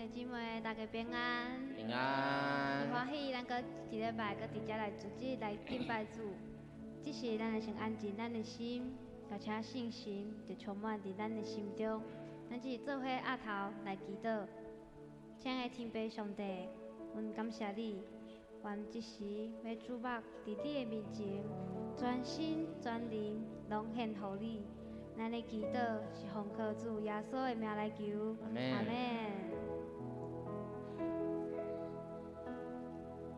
兄弟姊妹，大家平安。平安。歡喜咱閣一禮拜閣佇遮來組織來敬拜主。這時咱來先安靜咱的心，邀請聖神就充滿佇咱的心中。咱這是做伙徛頭來祈禱。親愛的天父上帝，阮感謝你，阮這時欲注目佇你的面前，全心全靈攏獻予你。咱的祈禱是奉靠主耶穌的名來求，阿們。阿們。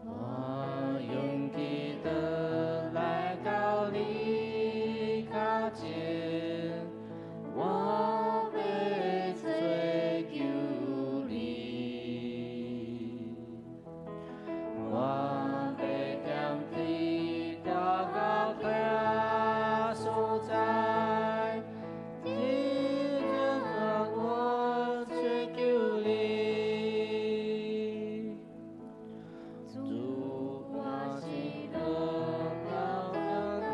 我用祈禱來到你跤前，我欲追求你，我欲踮佇大高的所在，只等我追求你。主，主，我是我是落落到到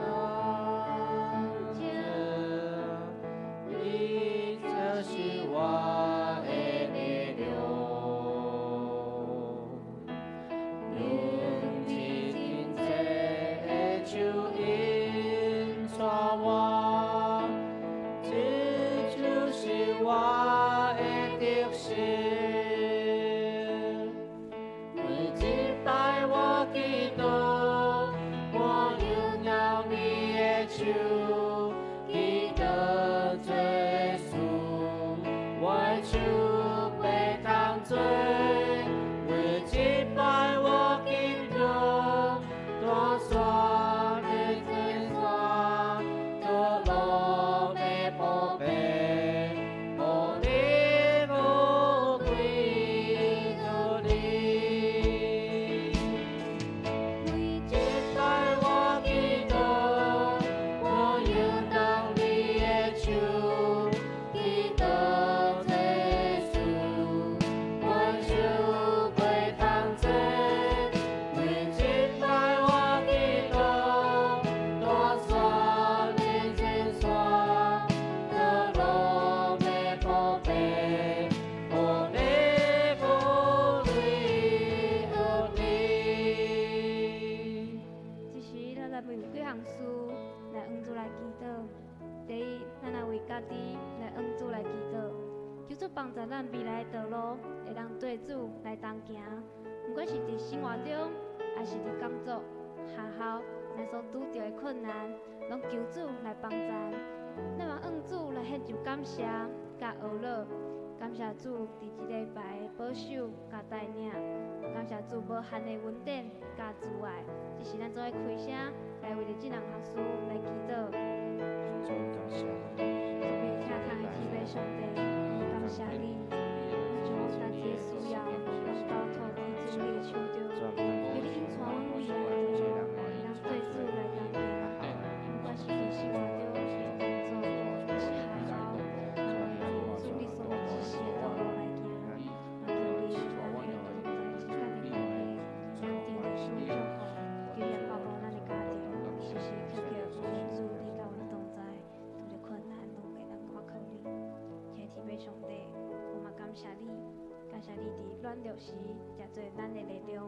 这，你就是我的力量，用一真济的手引带我，這就是我的得勝。每一擺我祈禱，我擁抱你的手，記得主耶穌，我的手袂通做。每一擺我祈禱，大山的天山，道路的寶貝，予你無歸予你。每一擺我祈禱，我擁抱你的手，記得主耶穌，我的手袂通做。每一擺我祈禱，大山的天山，道路的寶貝，予你無離予你。這時，咱來為幾項事來向主來祈禱。第一，咱來為家己來向主來祈禱，求主幫助咱未來的道路會當綴主來同行，毋管是佇生活中，抑是佇工作、學校，咱所拄著的困難，攏求主來幫助。咱嘛向主來獻上感謝佮呵咾，感謝主佇這禮拜的保守佮帶領，感謝主無限的恩典佮慈愛。這是咱做伙開聲來為著這兩項事來祈禱。主，感謝你。特別疼痛的天父上帝，感謝你，將阮家己的需要攏交託佇主你的手中，求你引帶阮未來的道路，會當綴主來同行，不管是佇生活中、工作，抑是學校，咱會當主你所指示的道路來行。嘛求你來同在之間的關係，咱得著主祝福，求你保護咱的家庭，時時刻刻主你佮阮同在，拄著困難攏會當倚靠你。親愛的天父上帝，我嘛感謝你，感謝你佇軟弱時誠做咱的力量，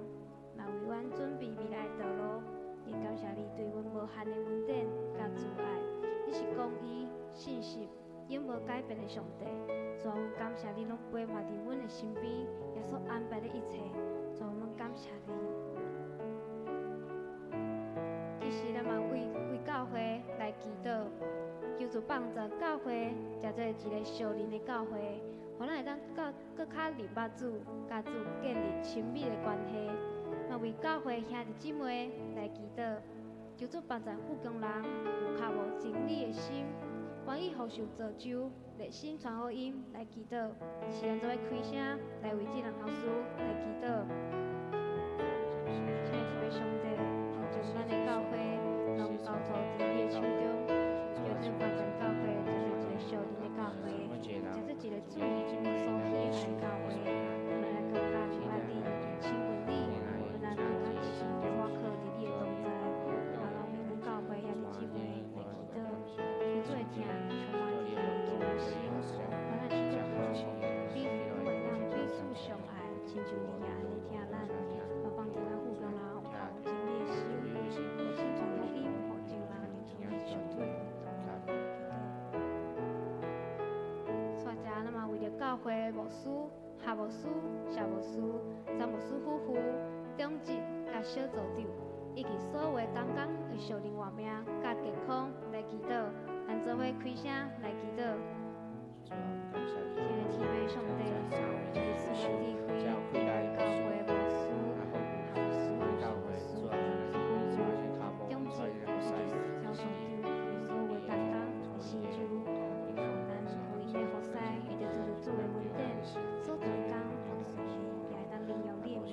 嘛為阮準備未來的道路。也感謝你對阮無限的恩典佮慈愛。你是公義、信實、永無改變的上帝。主啊，阮感謝你攏陪伴佇阮的身邊，耶穌安排的一切。主啊，阮感謝你。這時，咱嘛為為教會來祈禱，求主幫助教會，成做一个屬靈的教會，予咱會當閣閣較認捌主，佮主建立親密的關係。嘛為教會兄弟姊妹來祈禱，求主幫助富強人有渴慕真理的心，願意予受造就，熱心傳福音來祈禱。是咱做伙開聲來為這兩項事來祈禱。親愛的天父上帝，將咱的教會攏交託佇你的手中，求主幫助教會成做一個屬靈的教會，成做一個主所喜愛的教會。阮來更加認捌你，親近你，阮來更加時時倚靠佇你的同在。嘛為阮教會兄弟姊妹來祈禱，求主的疼充滿佇咱的心，予咱彼彼會當彼此相愛。教會牧師、夏牧師、謝牧師、張牧師夫婦、長執佮小組長，以及所有的同工為屬靈活命佮健康來祈禱，咱做伙開聲來祈禱。親愛的天父上帝，求你賜咱智慧，教會牧師、夏牧師、謝牧師、張牧師夫婦、長執以及小組長，所有的同工的成就，予咱予𪜶的服侍會著做著主的恩典，所做的工攏順利，也會當榮耀你的名。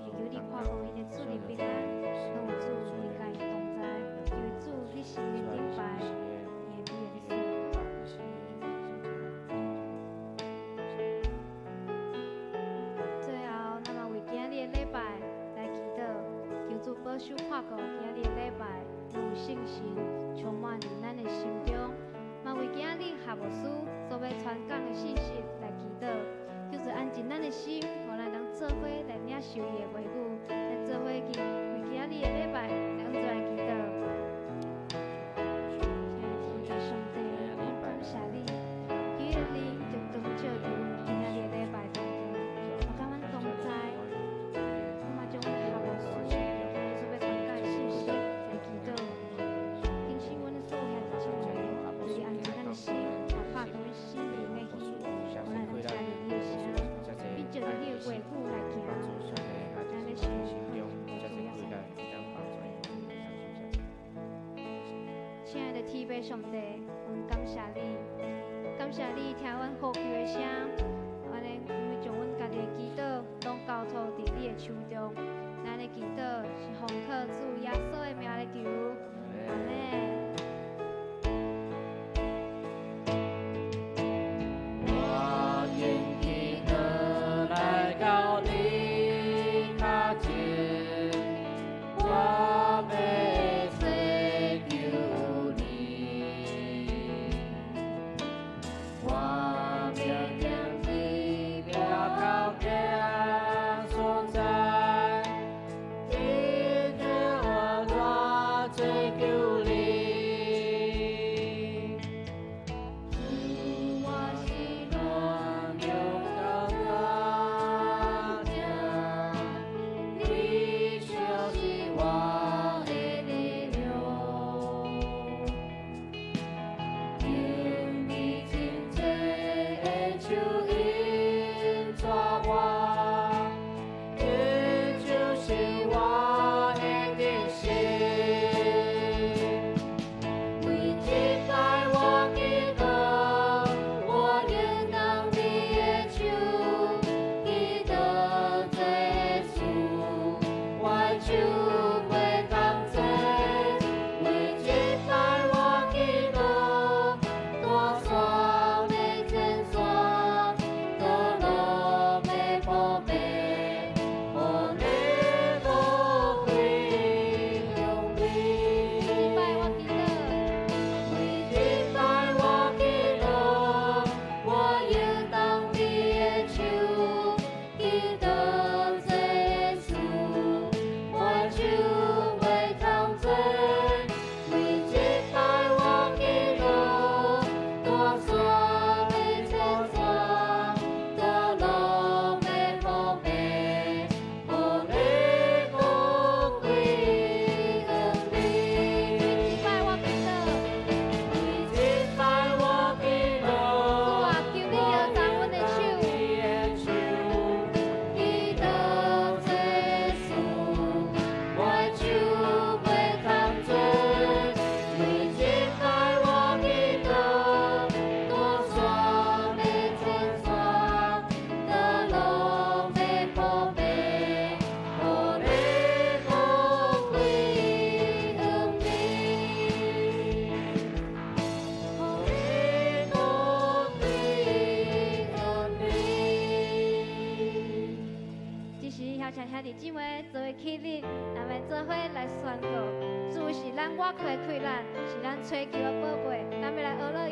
會求你看顧𪜶的出入平安，攏有主你佮𪜶同在，因為主你是𪜶的盾牌，伊的庇護所。最後，咱嘛為今仔日的禮拜來祈禱，求主保守看顧今仔日的禮拜，攏有聖神充滿佇咱的心中。嘛為今仔日夏牧師所欲傳講的信息來祈禱，求主安靜咱的心，予咱會當做伙來領受伊的話語。咱做伙去為今仔日的禮拜來做來祈禱。親愛的天父上帝，我感謝你，求你的靈就光照佇阮今仔日的禮拜當中，嘛佮阮同在。我嘛將阮夏牧師所欲傳講的信息來祈禱，更新阮的所有兄弟姊妹，求你安靜咱的心，嘛拍開阮心靈的耳，予咱會當聽著你的聲，並照著你的話語來行。咱的心，主耶穌。親愛的天父上帝，阮感謝你，感謝你聽阮呼求的聲，按呢，阮欲將阮家己的祈禱攏交託佇你的手中。咱的祈禱是奉靠主耶穌的名來求，阿們。我願祈禱來到你跤前，我欲請求你，我命定伫我到行所在，天天我追求你。主，我是軟弱到大疼，你就是我的力量。求你親切的手引帶我，這就是我的得勝。為這擺我祈禱，我應當你的手，祈禱這事，我手袂當做。為這擺我祈禱，大山欲遷徙，道路欲破滅，予你高貴榮美。這擺我祈禱，為這擺我祈禱，我應當你的手，祈禱這事，我手袂通做。為這擺我祈禱，大山欲遷徙，道路欲破滅，予你高貴榮美。為這擺我祈禱，為這擺我祈禱，主啊，求你搖動阮的手，手，祈禱這事，我手袂通做。為這擺我祈禱，大山欲遷徙，道路欲破滅，予你高貴榮美。予你高貴榮美。這時邀請兄弟姊妹做伙起立，咱們做伙來宣告：主是咱倚靠的氣力，是咱揣求的寶貝，咱欲來學落伊。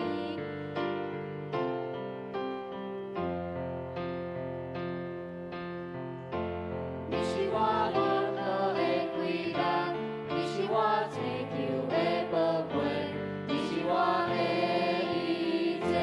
你是我倚靠的氣力，你是我揣求的寶貝，你是我的一切。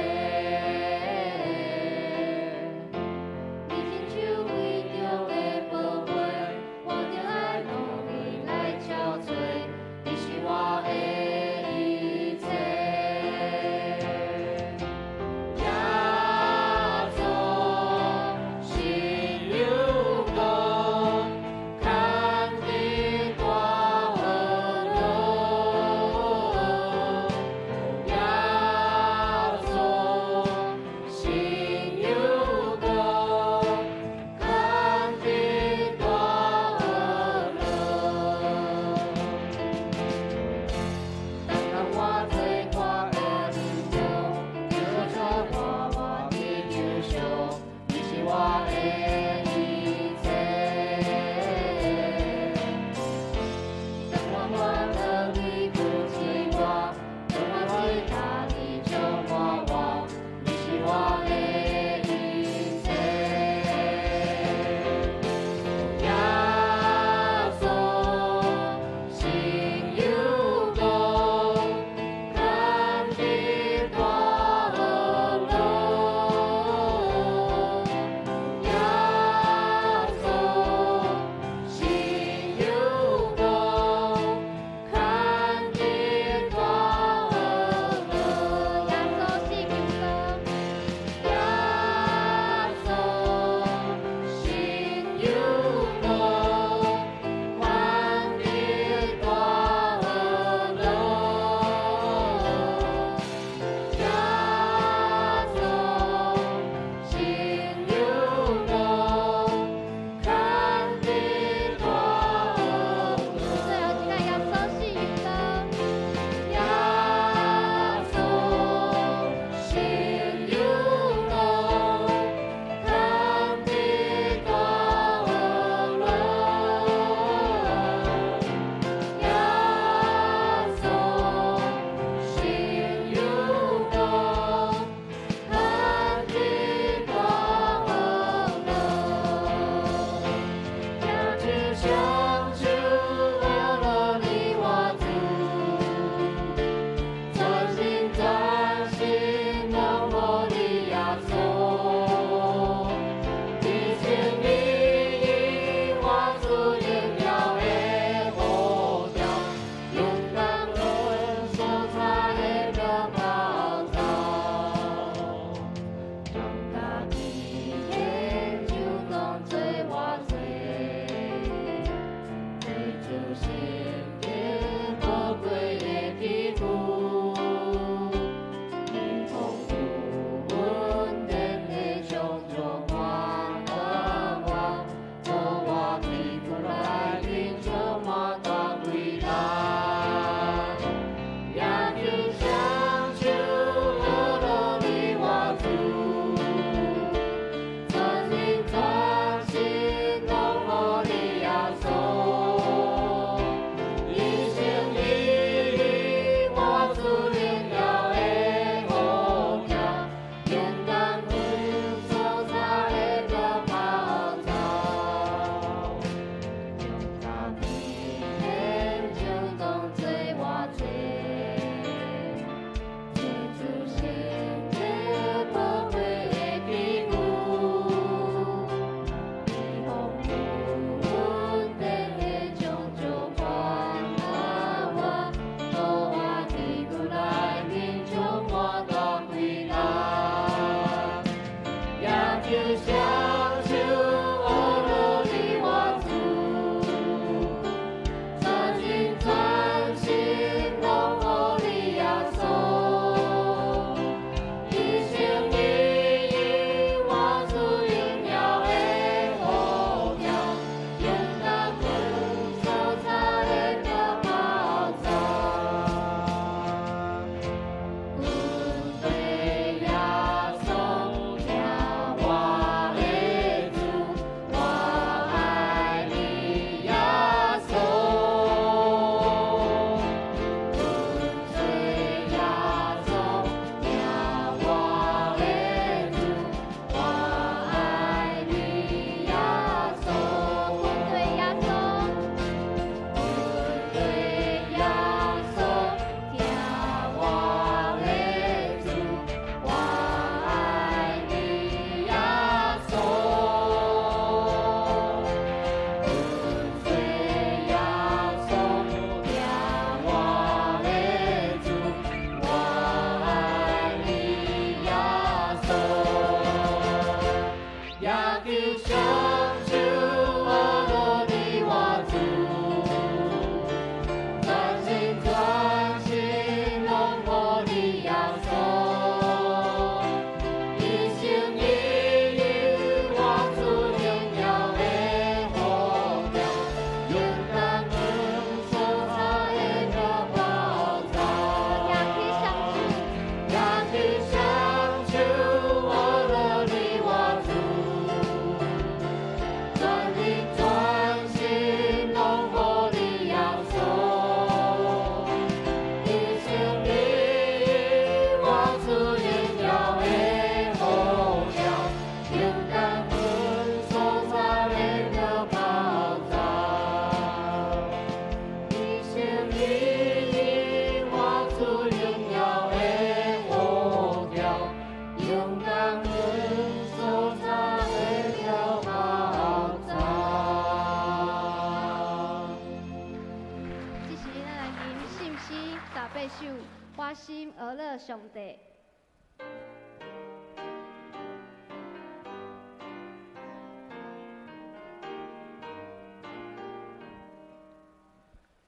心訛樂上帝。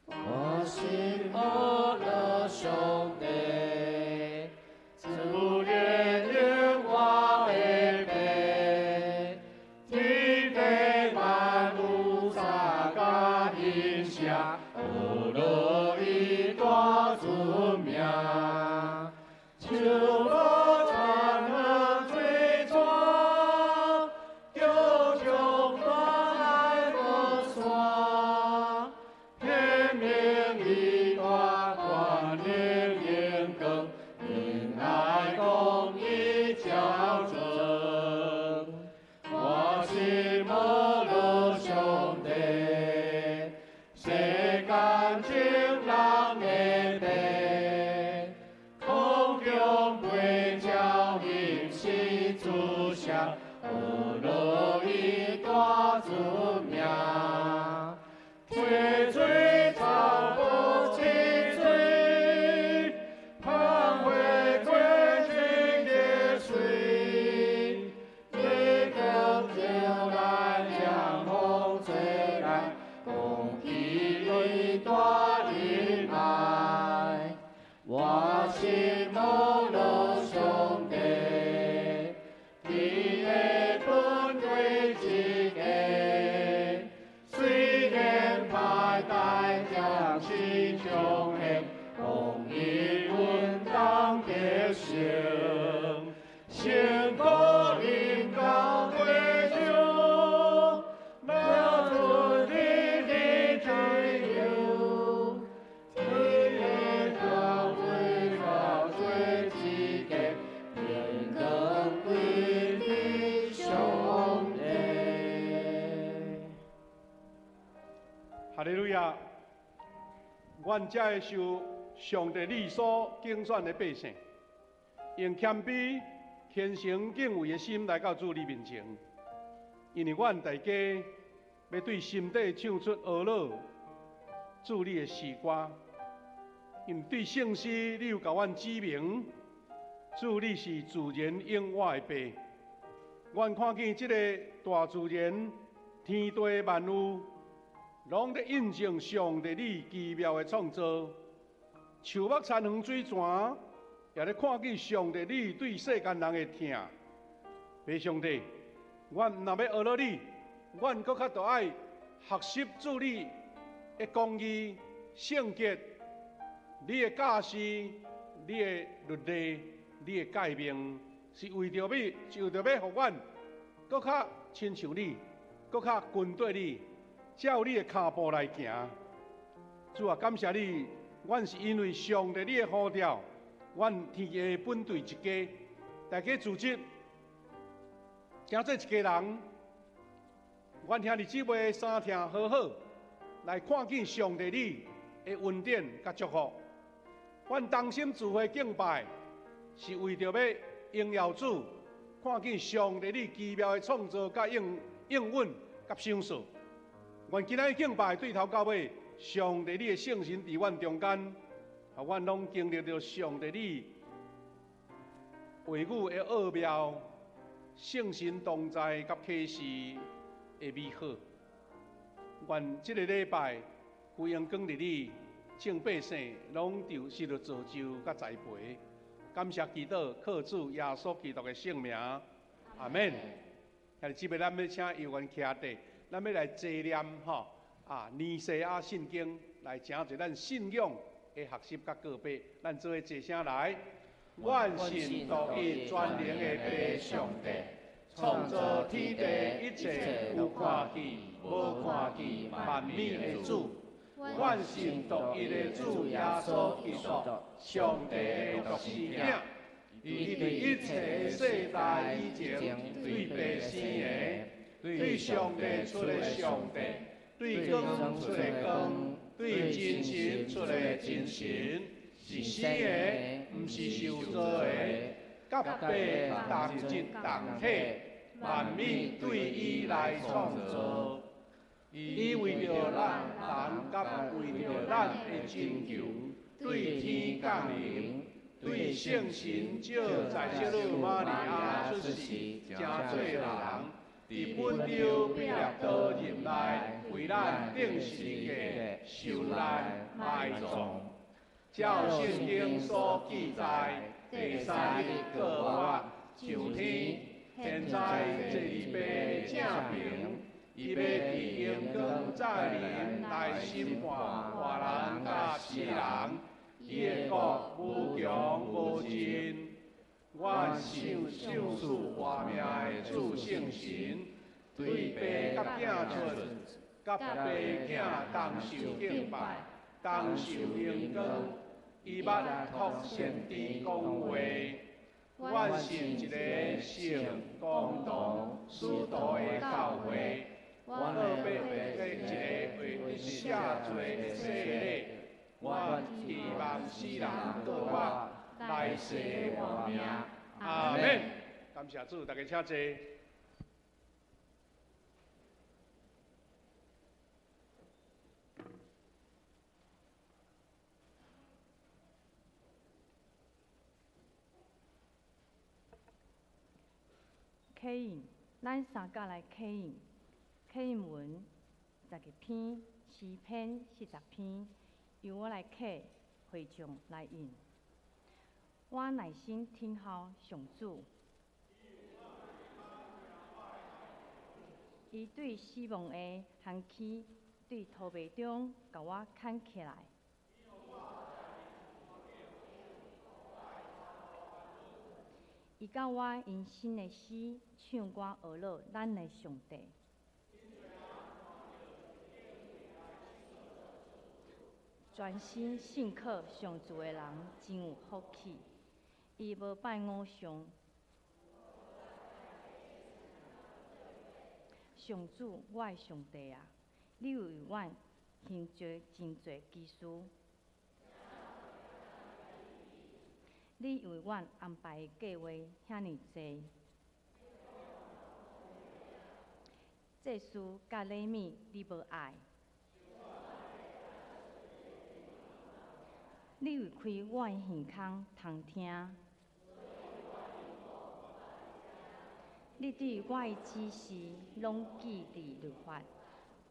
我心訛樂上帝，自然應我的父，天地萬物三甲音聲，訛樂伊大尊名。樹木田園水泉，橋上大海無山，顯明伊大權能榮光，仁愛公義照尊。我心訛樂上帝，世間眾人的父，空中飛鳥吟詩出聲，訛樂伊大尊名。溪水草木青翠，芳花果子結穗，日光照來，涼風吹來，講起伊大仁愛。我心訛樂上帝，伊的本對一家，雖然歹代將是凶險，公義穩當得勝。成功臨到地上，拿出你的自由，你的教誨化做一家，榮光歸予上帝。哈利路亞！阮才會受上帝你所揀選的百姓，用謙卑、虔誠、敬畏的心來到主你面前，因為阮大家欲對心底唱出訛樂主你的詩歌，因為對聖詩你有共阮指明，主你是自然應我的父。阮看見這個大自然、天地萬物，攏佇印證上帝你奇妙的創造。樹木、田園、水泉，也咧看見上帝你對世間人的疼。父上帝，阮毋若欲訛樂你，阮閣較著愛學習主你的公義、聖潔，你的教示、你的律例、你的誡命，是為著欲，是為著欲予阮閣較親像你，閣較跟綴你，照你的跤步來行。主啊，感謝你，阮是因為上帝你的呼召，阮天下本對一家，大家組織，成做一家人。阮兄弟姊妹相疼和好，來看見上帝你的恩典佮祝福。阮同心聚會敬拜，是為著欲榮耀主，看見上帝你奇妙的創造佮應應允佮賞賜。願今仔日敬拜對頭到尾，上帝你的聖神佇阮中間，予阮攏經歷著上帝你話語的奧妙，聖神同在佮啟示的美好。願這個禮拜福音光佇你眾百姓攏著受著造就佮栽培。感謝祈禱，靠主耶穌基督的聖名，阿們。兄弟姊妹，咱欲請有緣徛地，咱欲來齊念吼啊，尼西亞信經來成做咱信仰的學習佮告白。咱做伙齊聲來，阮信獨一全能的父上帝，創造天地一切有看見、無看見萬物的主。阮信獨一的主耶穌基督，上帝的獨生囝，伊佇一切世代以前對父生的，對上帝出的上帝，對光出的光，對真神出的真神，是生的，毋是受造的，佮父同質同體，萬物對伊來創造。伊為著咱人，佮為著咱的拯救，對天降臨，對圣神召在撒母玛利亚出世，成做人，伫本丢彼拉多任内，为咱钉十字架受难埋葬。照圣经所记载，第三日复活上天，现在坐伫父的正爿，伊欲伫荣光再临来审判活人佮死人，伊的国无穷无尽。阮相信赐活命的主圣神，对父佮囝出，佮父囝同受敬拜，同受荣光。伊捌托先知讲话。阮信一个圣公同使徒的教会，阮特别得一个会得赦罪的洗礼。阮期望死人复活，来世活命。阿门。感谢主，大家请坐。启印，咱三甲来启印，启印文12篇，诗篇40篇，由我来启，会众来印。我耐心听候上主，伊对死亡的寒区，对土地中共我牵起来。伊教我用新的诗唱歌学乐咱的上帝。专心信靠上主的人真有福气，伊无拜偶像。上主，我的上帝啊，你为阮行做真济奇事。你为阮安排的计划遐尔济，祭司佮礼物你无爱，你为开我的耳孔通听，你对我的指示拢记伫律法。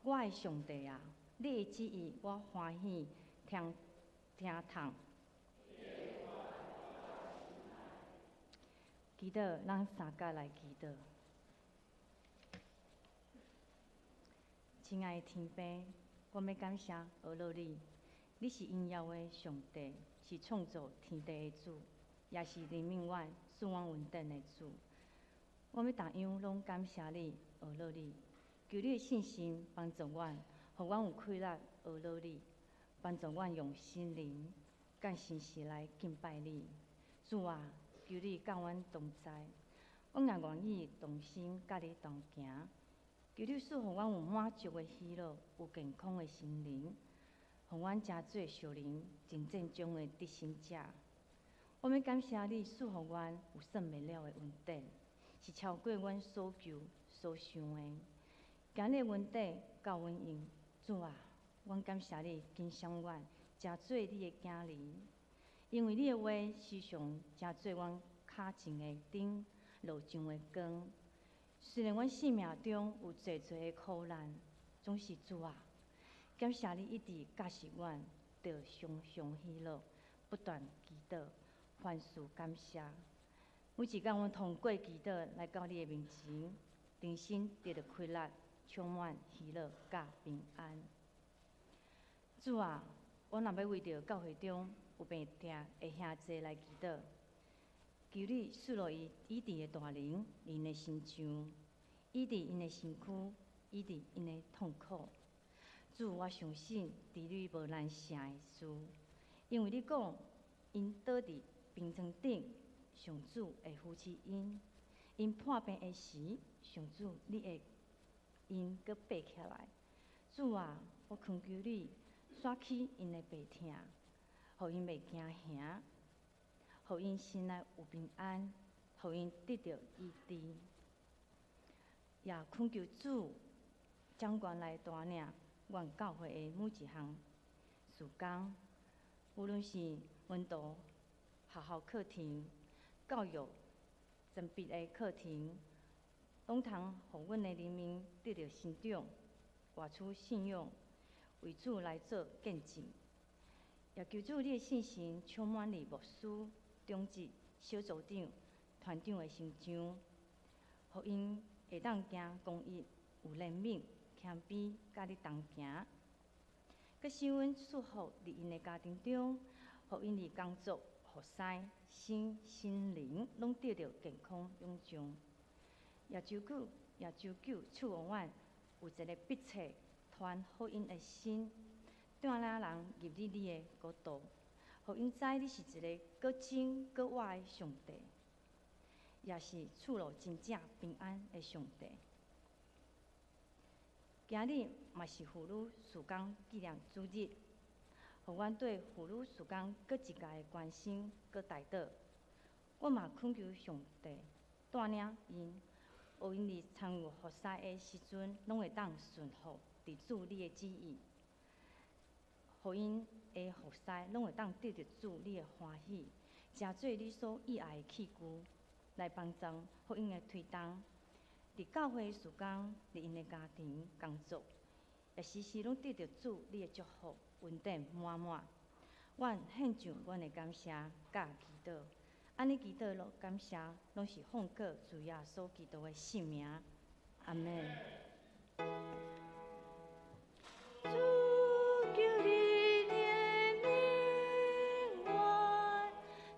我的上帝啊，你的旨意我欢喜听听听。祈祷，咱三甲来祈祷。亲爱的天父，我欲感谢阿乐你，你是荣耀的上帝，是创造天地的主，也是怜悯阮、赐阮恩典的主。我欲逐样拢感谢你，阿乐你，求你的信心帮助阮，予阮有气力阿乐你，帮助阮用心灵佮诚实来敬拜你。主啊，求你佮阮同在，阮也愿意同心佮你同行。求你赐予阮有满足的喜乐，有健康的心灵，予阮成做属灵真正中的得胜者。我欲感谢你赐予阮有算袂了的恩典，是超过阮所求所想的。今日恩典够阮用，主啊，阮感谢你欣赏阮，成做你的囝儿。因为你的话时常成做阮跤前的灯，路上的光。虽然阮生命中有济济的苦难，总是主啊，感谢你一直教示阮，著常常喜乐，不断祈祷，凡事感谢。每一工阮通过祈祷来到你的面前，重新得著气力，充满喜乐佮平安。主啊，阮若欲为著教会中有病痛的兄弟来祈祷，求你赐予伊医治的大能，𪜶的身上，医治𪜶的身躯，医治𪜶的痛苦。主，我相信伫你无难成的事，因为你讲，𪜶倒伫病床顶，上主会扶持𪜶；𪜶破病的时，上主你会𪜶阁爬起来。主啊，我恳求你煞去𪜶的病痛，予𪜶袂惊吓，予𪜶心内有平安，予𪜶得著医治。也恳求主掌权来带领阮教会的每一项事工，无论是门徒學校課程、教育增筆的課程，攏通予阮的人民得著成長，活出信仰，為主來做見證。也求主你的聖神充滿佇牧師、長執、小組長、團長的身上，予𪜶會當行公義、有憐憫、謙卑，佮你同行。閣使阮祝福佇𪜶的家庭中，予𪜶佇工作、服侍、身心靈攏得著健康勇壯。也求賜予阮有一个迫切傳福音的心，帶領人入入你的國度，予𪜶知你是一个閣真閣活的上帝，也是賜予真正平安的上帝。今日嘛是婦女事工紀念主日，予阮對婦女事工閣一擺的關心閣代禱。我嘛懇求上帝帶領𪜶，予𪜶佇參與服侍的時陣，攏會當順服佇主你的旨意，予𪜶的服侍攏會當得著主你的歡喜，成做你所喜愛的器具，來幫助福音的推動。佇教會事工，佇𪜶的家庭工作，也時時攏得著主你的祝福，恩典滿滿。阮獻上阮的感謝佮祈禱，按呢祈禱攏感謝，攏是奉告主耶穌基督的聖名。阿們。主求你憐憫我，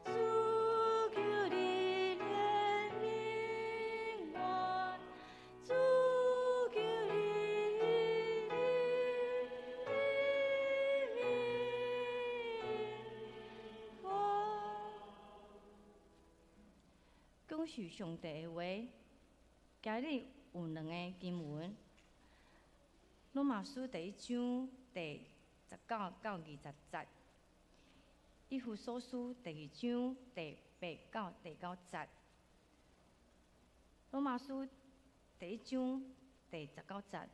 主求你憐憫我，主求你憐憫我。講述上帝的話，今日有兩個經文。羅馬書第一章第19到20節，以弗所書第二章第8到第9節。羅馬書第一章第19節，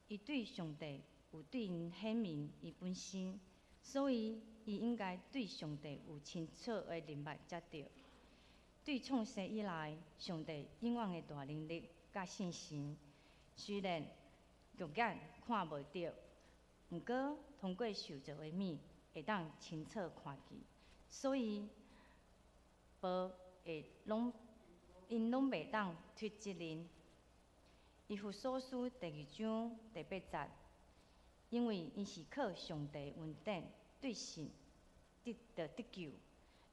伊對上帝有對𪜶顯明伊本身，所以伊應該對上帝有清楚的認捌才對。對創世以來，上帝永遠的大能力佮信心，雖然肉眼看袂著，毋過通過受造的物會當清楚看見，所以無會攏𪜶攏袂當推責任。以弗所書第二章第8節，因為𪜶是靠上帝恩典對信得著得救，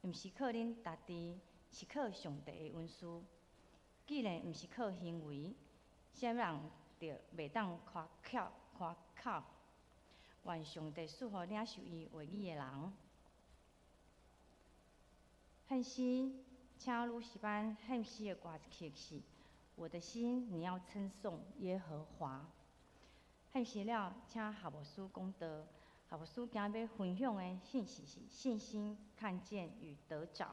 毋是靠恁家己，是靠上帝的恩賜。既然毋是靠行為，啥物人就袂當誇口誇口。願上帝賜予領受伊話語的人。獻詩，請女詩班獻詩的歌曲是《我的心，你要稱頌耶和華》。獻詩了，請夏牧師講道。夏牧師今日欲分享的信息是信心、看見與得著。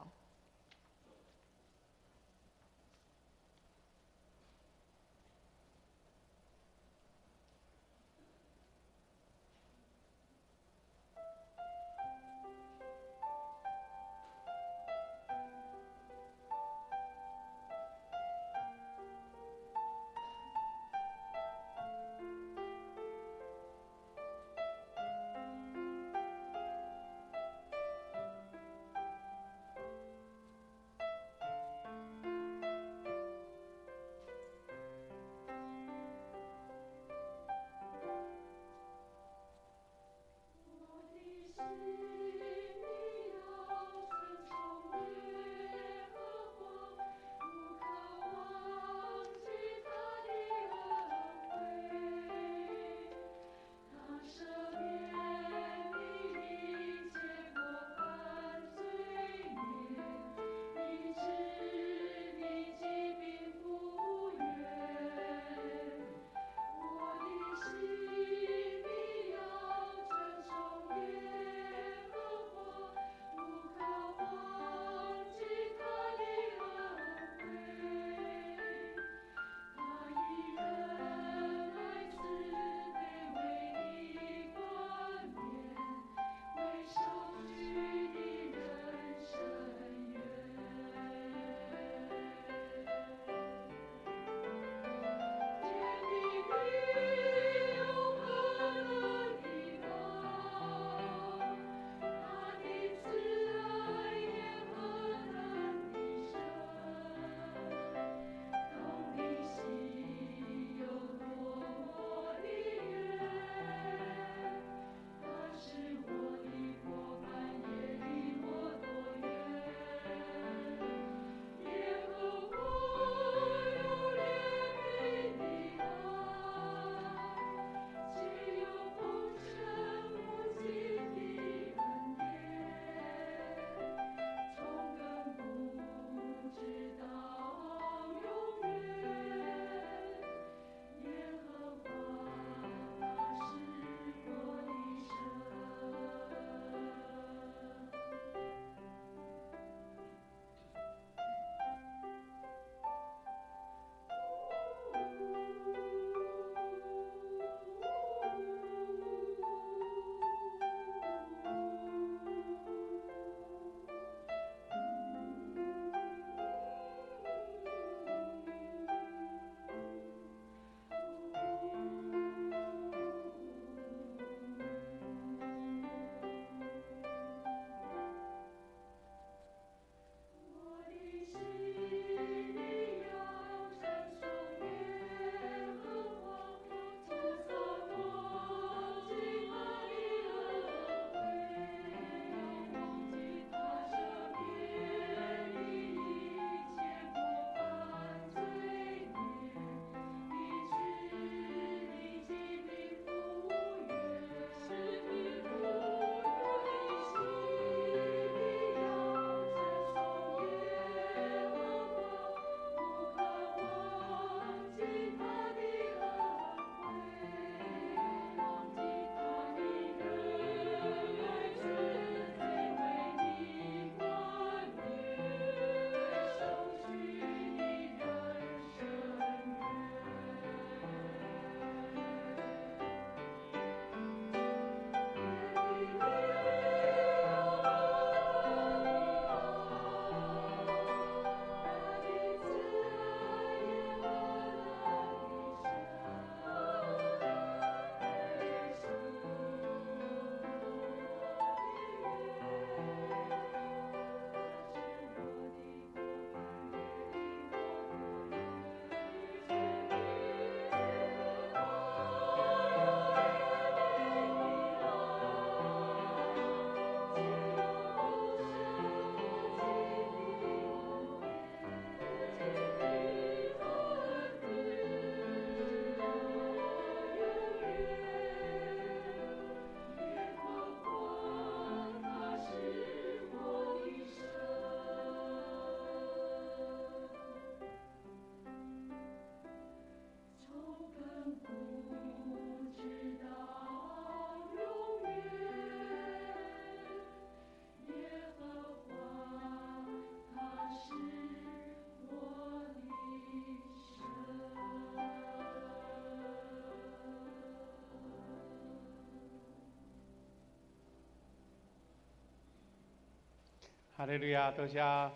哈利路亞，多謝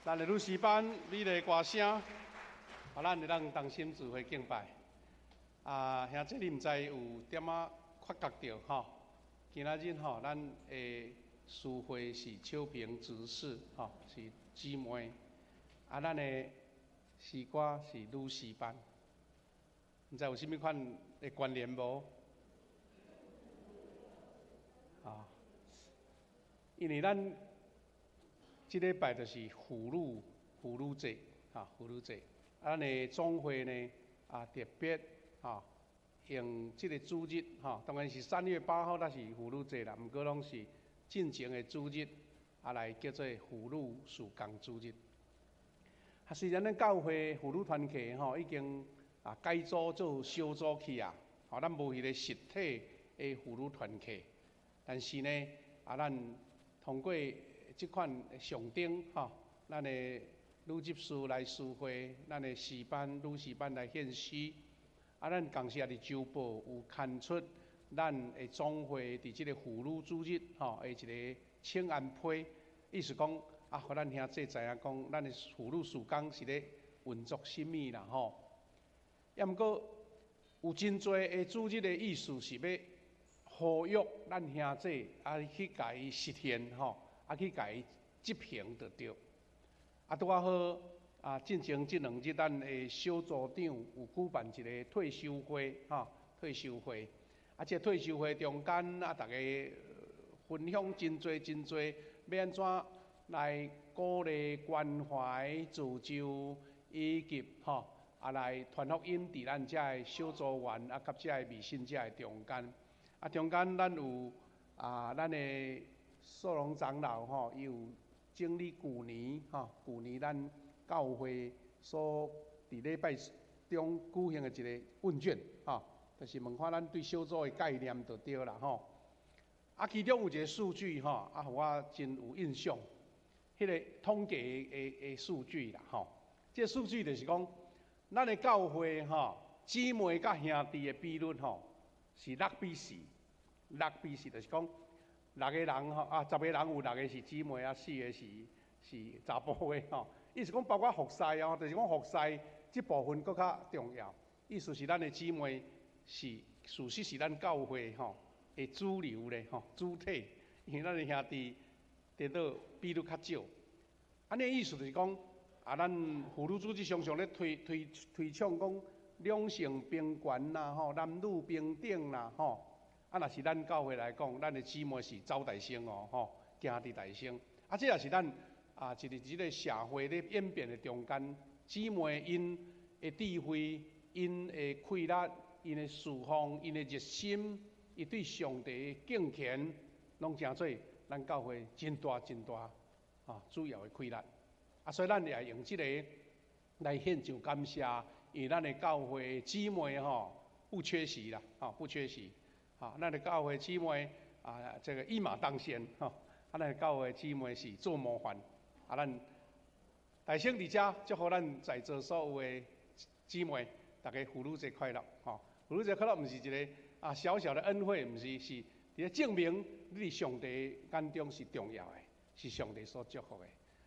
咱的女詩班美麗歌聲，啊，咱會當同心聚會敬拜。啊，兄弟，你毋知有點仔發覺著吼？今仔日吼，咱的司會是秋萍執事吼，是姊妹。啊，咱的詩歌是女詩班，毋知有啥物款的關聯無？啊，因為咱這禮拜就是婦女節，哈，婦女節。啊，咱的總會呢，啊，特別啊，用這個主日，哈，當然是3月8號，那是婦女節啦。毋過攏是進前的主日，啊，來叫做婦女事工主日。啊，雖然咱教會婦女團契吼已經啊改組做小組去啊，吼，咱無彼個實體的婦女團契，但是呢，啊，咱通過這款上頂吼，咱的女執事來司會，咱的詩班女詩班來獻詩，啊，咱同時也佇週報有刊出咱的總會佇這個婦女主日吼的一個請安批，意思講啊，予咱兄弟知影講，咱的婦女事工是咧運作啥物啦吼。抑毋過有真濟的主日的意思是欲呼籲咱兄弟啊去共伊實現吼。啊，去共伊執行就對。啊，拄仔好啊，進前這兩日，咱的小組長有舉辦一個退修會，吼，退修會。啊，這個退修會中間啊，逐家分享真濟真濟，欲按怎來鼓勵關懷、造就以及吼啊來傳福音佇咱遮的小組員啊，佮遮的未信者的中間。啊，中間咱有啊，咱的素龍長老吼，伊有整理舊年吼，舊年咱教會所佇禮拜中舉行的一個問卷吼，就是問看咱對小組的概念就對啦吼。啊，其中有一個數據吼，啊，予我真有印象，彼個統計的數據啦吼。這個數據就是講，咱的教會吼，姊妹佮兄弟的比率吼是6比4，六比四就是講。六個人吼啊，十個人有六個是姊妹啊，四個是查埔的吼。意思講包括服侍哦，就是講服侍這部分閣較重要。意思是咱的姊妹是事實是咱教會吼的主流咧吼，主體，因為咱的兄弟顛倒比率較少。按呢意思就是講，啊，咱婦女組織常常咧推倡講兩性平權啦吼，男女平等啦吼。啊，若是咱教會來講，咱的姊妹是走大先哦，吼，行佇大先。啊，這也是咱啊，一個這個社會咧演變的中間，姊妹𪜶的智慧、𪜶的氣力、𪜶的侍奉、𪜶的熱心，伊對上帝的敬虔，攏成做咱教會真大真大啊主要的氣力。啊，所以咱也用這個來獻上感謝，因為咱的教會姊妹吼不缺席啦，吼不缺席。啊，咱的教會姊妹啊，這個一馬當先吼。啊，咱的教會姊妹是做模範。啊，咱大聲佇遮祝福咱在座所有的姊妹，逐家婦女節快樂吼！婦女節快樂，毋是一個啊小小的恩惠，毋是，是佇咧證明你佇上帝眼中是重要的，是上帝所祝福的。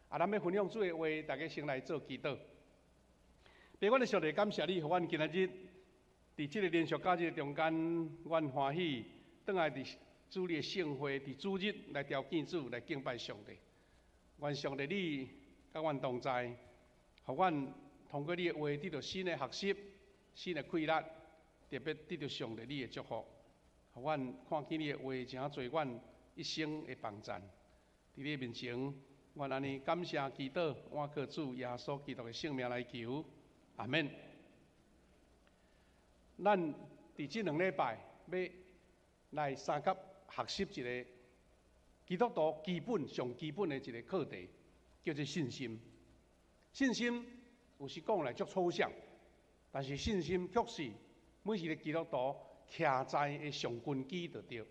啊，咱欲分享主的話，大家先來做祈禱。父阮的上帝，感謝你，予阮今仔日佇這個連續假日中間，阮歡喜轉來佇主你的聖會，佇主日來朝見主，來敬拜上帝。願上帝你佮阮同在，予阮通過你的話得著新的學習、新的氣力，特別得著上帝你的祝福，予阮看見你的話，成做阮一生的幫贊。佇你面前，阮按呢感謝祈禱，倚靠主耶穌基督的聖名來求，阿門。咱佇這兩禮拜欲來相佮學習一個基督徒基本上基本的一個課題，叫做信心。信心有時講來足抽象，但是信心卻是每一個基督徒徛在的上根基就對。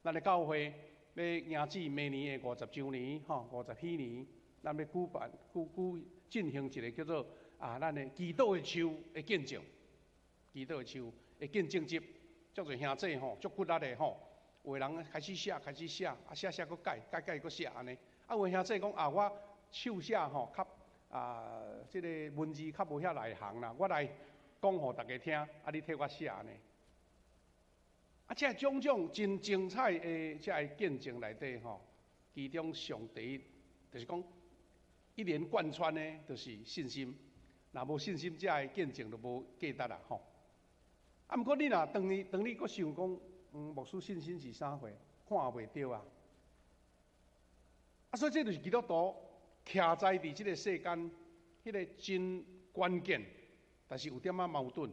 咱的教會欲迎至明年的50週年，吼，50禧年，咱欲舉辦、舉舉進行一個叫做啊，咱的祈禱的樹的見證。祈禱的樹的見證集，足濟兄弟吼，足骨力的吼。有的人開始寫，開始寫，啊寫寫閣改，改改閣寫按呢。啊，有兄弟講啊，我手寫吼較啊，這個文字較無遐內行啦，我來講予大家聽，啊，你替我寫呢。啊，這種種真精彩的這个見證內底吼，其中上第一就是講一連貫穿的，就是信心。若無信心，這个見證就無價值啦吼。啊，毋過你若當你當你閣想講，牧師信心是啥貨？看袂著啊！啊，所以這就是基督徒徛在佇這个世間，彼个真關鍵，但是有點仔矛盾，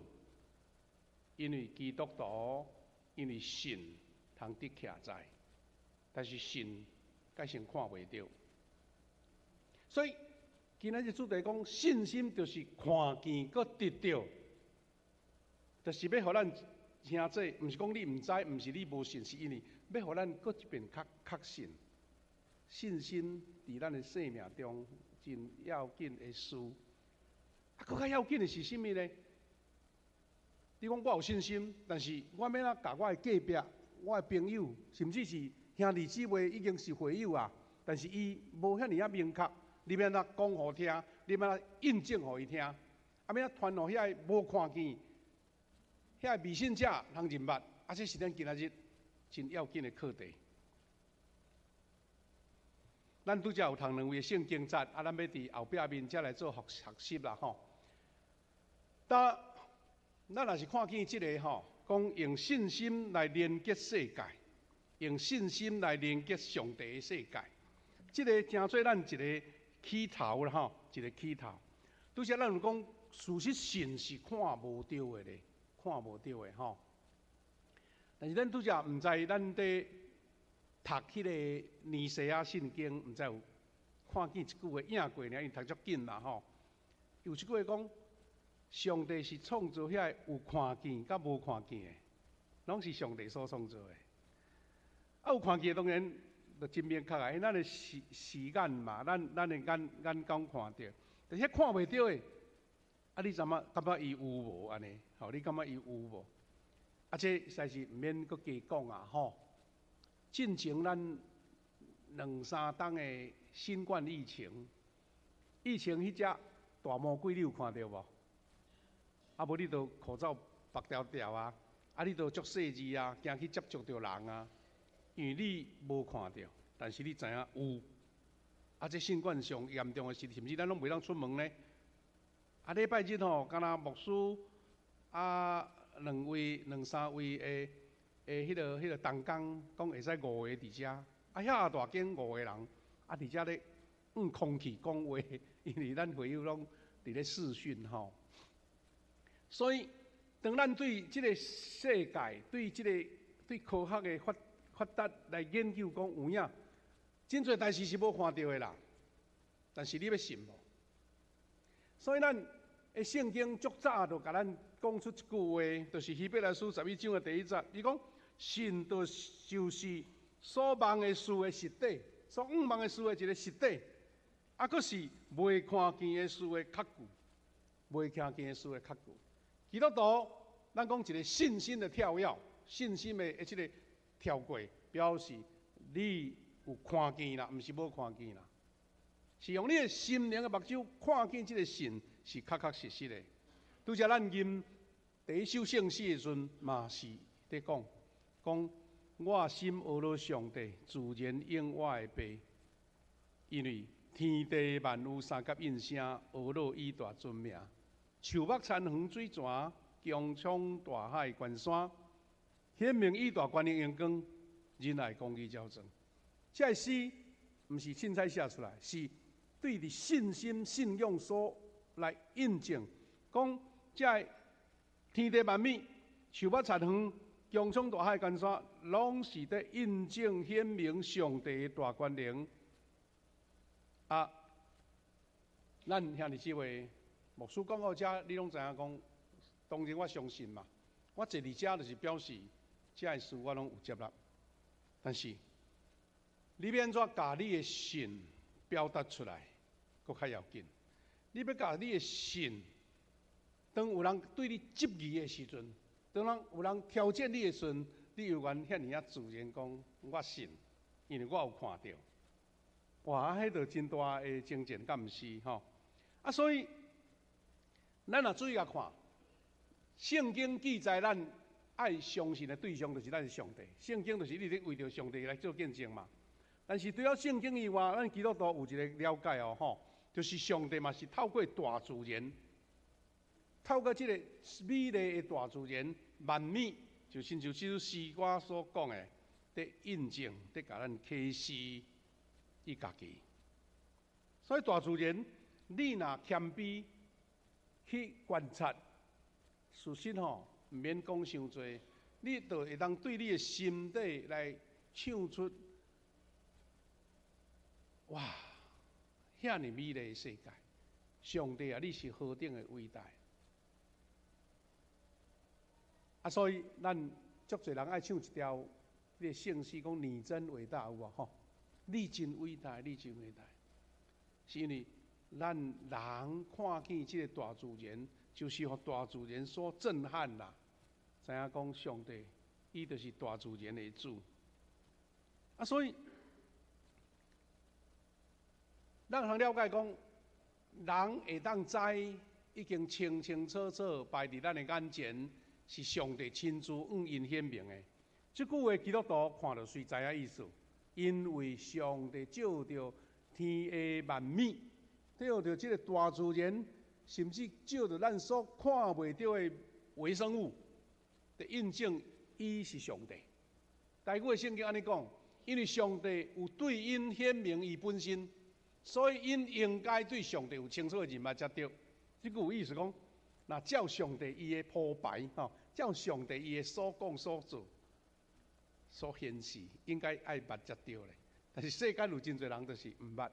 因為基督徒因為信通得徛在，但是信改成看袂著，所以今仔日主題講信心就是看見閣得著，就是欲予咱兄弟，毋是講你毋知，毋是你無信，是因為欲予咱閣一遍較確信。信心佇咱的生命中真要緊的事，啊，閣較要緊的是啥物呢？你講我有信心，但是我欲按怎共我的隔壁、我的朋友，甚至是兄弟姊妹已經是會友啊，但是伊無遐爾仔明確，你欲按怎講予聽？你欲按怎印證予伊聽？啊，欲按怎傳予遐个無看見、遐个未信者通認捌？啊，這是咱今仔日真要緊的課題。咱拄才有讀兩位聖經節，啊，咱欲佇後壁面才來做學學習啦吼。但咱若是看見這个吼，講用信心來連結世界，用信心來連結上帝的世界，這个成做咱一个起頭啦吼，一個起頭。拄才咱有講，事實信是看無著的咧，看無著的吼。但是咱拄才毋知咱佇讀彼个尼西亞信經，毋知有看見一句話影過爾，因為讀足緊嘛吼。有一句話講，上帝是創造遐个有看見佮無看見的，攏是上帝所創造的。啊，有看見當然就真明確啊，因為咱的視視眼嘛，咱咱的眼眼光看著，但是彼看袂著的，啊，你怎麼感覺伊有無按呢？吼，你感覺伊有無？啊，這實在是毋免閣加講啊，吼。進前咱兩三冬的新冠疫情，疫情彼隻大魔鬼你有看著無？啊，無你就口罩縛牢牢啊，啊，你就足細膩啊，驚去接觸著人啊，因為你無看著，但是你知影有。啊，這新冠上嚴重的時，甚至咱攏袂當出門呢。啊，禮拜日吼，敢若牧師啊，兩位、兩三位的。的彼个彼个同工講會使五个佇遮，啊遐大間五個人，啊佇遮咧用空氣講話，因為咱會友攏佇咧視訊吼。所以，當咱對這个世界、對這個對科學的發發達來研究，講有影，真濟代誌是無看著的啦。但是你欲信無？所以咱的聖經足早就共咱講出一句話，就是希伯來書11章的第一節，伊講。信就是所望的事的實底，所向望的事的一个實底，啊，閣是未看見的事的確據，未看見的事的確據。基督徒，咱講一个信心的跳躍，信心的這个跳過，表示你有看見啦，毋是無看見啦，是用你的心靈的目睭看見這个信是確確實實的。拄才咱吟第一首聖詩的時陣，嘛是佇講。講我心呵咾上帝，自然應我的爸，因為天地萬有相佮應聲，呵咾伊大尊名。樹木田園水泉，穹蒼大海群山，顯明伊大權能榮光，仁愛公義昭彰。這个詩毋是凊彩寫出來，是對佇信心信仰所來印證，講這个天地萬物、樹木田園、穹蒼大海群山，攏是佇印證顯明上帝的大權能。啊，咱兄弟姊妹，牧師講到遮，你攏知影講，當然我相信嘛。我坐佇遮就是表示，這个事我攏有接納。但是，你欲按怎共你的信表達出來，閣較要緊。你欲共你的信，當有人對你質疑的時陣，當人有人挑戰你的時陣，你猶原遐爾仔自然講，我信，因為我有看著。哇，彼就真大的爭戰，敢毋是吼？啊，所以咱若注意共看，聖經記載咱愛相信的對象就是咱的上帝，聖經就是一直為著上帝來做見證嘛。但是除了聖經以外，咱基督徒有一個了解哦，吼，就是上帝嘛是透過大自然，透過這個美麗的大自然萬物，就親像這首詩歌所講的，佇印證，佇共咱啟示伊家己。所以大自然，你若謙卑去觀察，事實吼，毋免講傷濟，你就會當對你的心底來唱出，哇，遐爾美麗的世界，上帝啊，你是何等的偉大！啊，所以咱足濟人愛唱一條彼個聖詩，講你真偉大有無吼？你真偉大，你真偉大，是因為咱人看見這個大自然，就是予大自然所震撼啦。知影講上帝，伊就是大自然的主。啊，所以咱通了解講，人會當知已經清清楚楚擺佇咱的眼前，是上帝親自向𪜶顯明的。這句話基督徒看著隨知影意思，因為上帝照著天下萬物，照著這個大自然，甚至照著咱所看袂著的微生物，佇印證伊是上帝。台語的聖經按呢講，因為上帝有對𪜶顯明伊本身，所以𪜶應該對上帝有清楚的認捌才對。這句有意思講，若照上帝伊的鋪排，吼，照上帝伊的所講所做、所顯示，應該愛捌才對咧。但是世間有真濟人就是毋捌，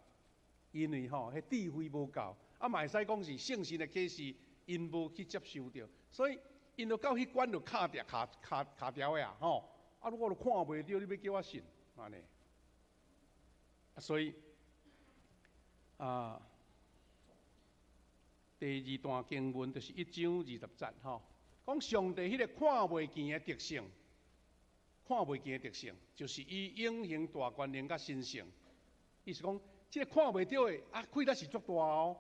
因為吼，彼智慧無夠，啊嘛會使講是聖神的啟示，𪜶無去接受著，所以𪜶就到彼關就卡著卡卡卡牢的啊，吼！啊，我都看袂著，你欲叫我信，按呢？所以啊，第二段經文就是一章二十節吼，講上帝彼個看袂見的特性，看袂見的特性，就是伊永恆大權能佮神性。意思講，這個看袂著的啊，氣力是足大哦。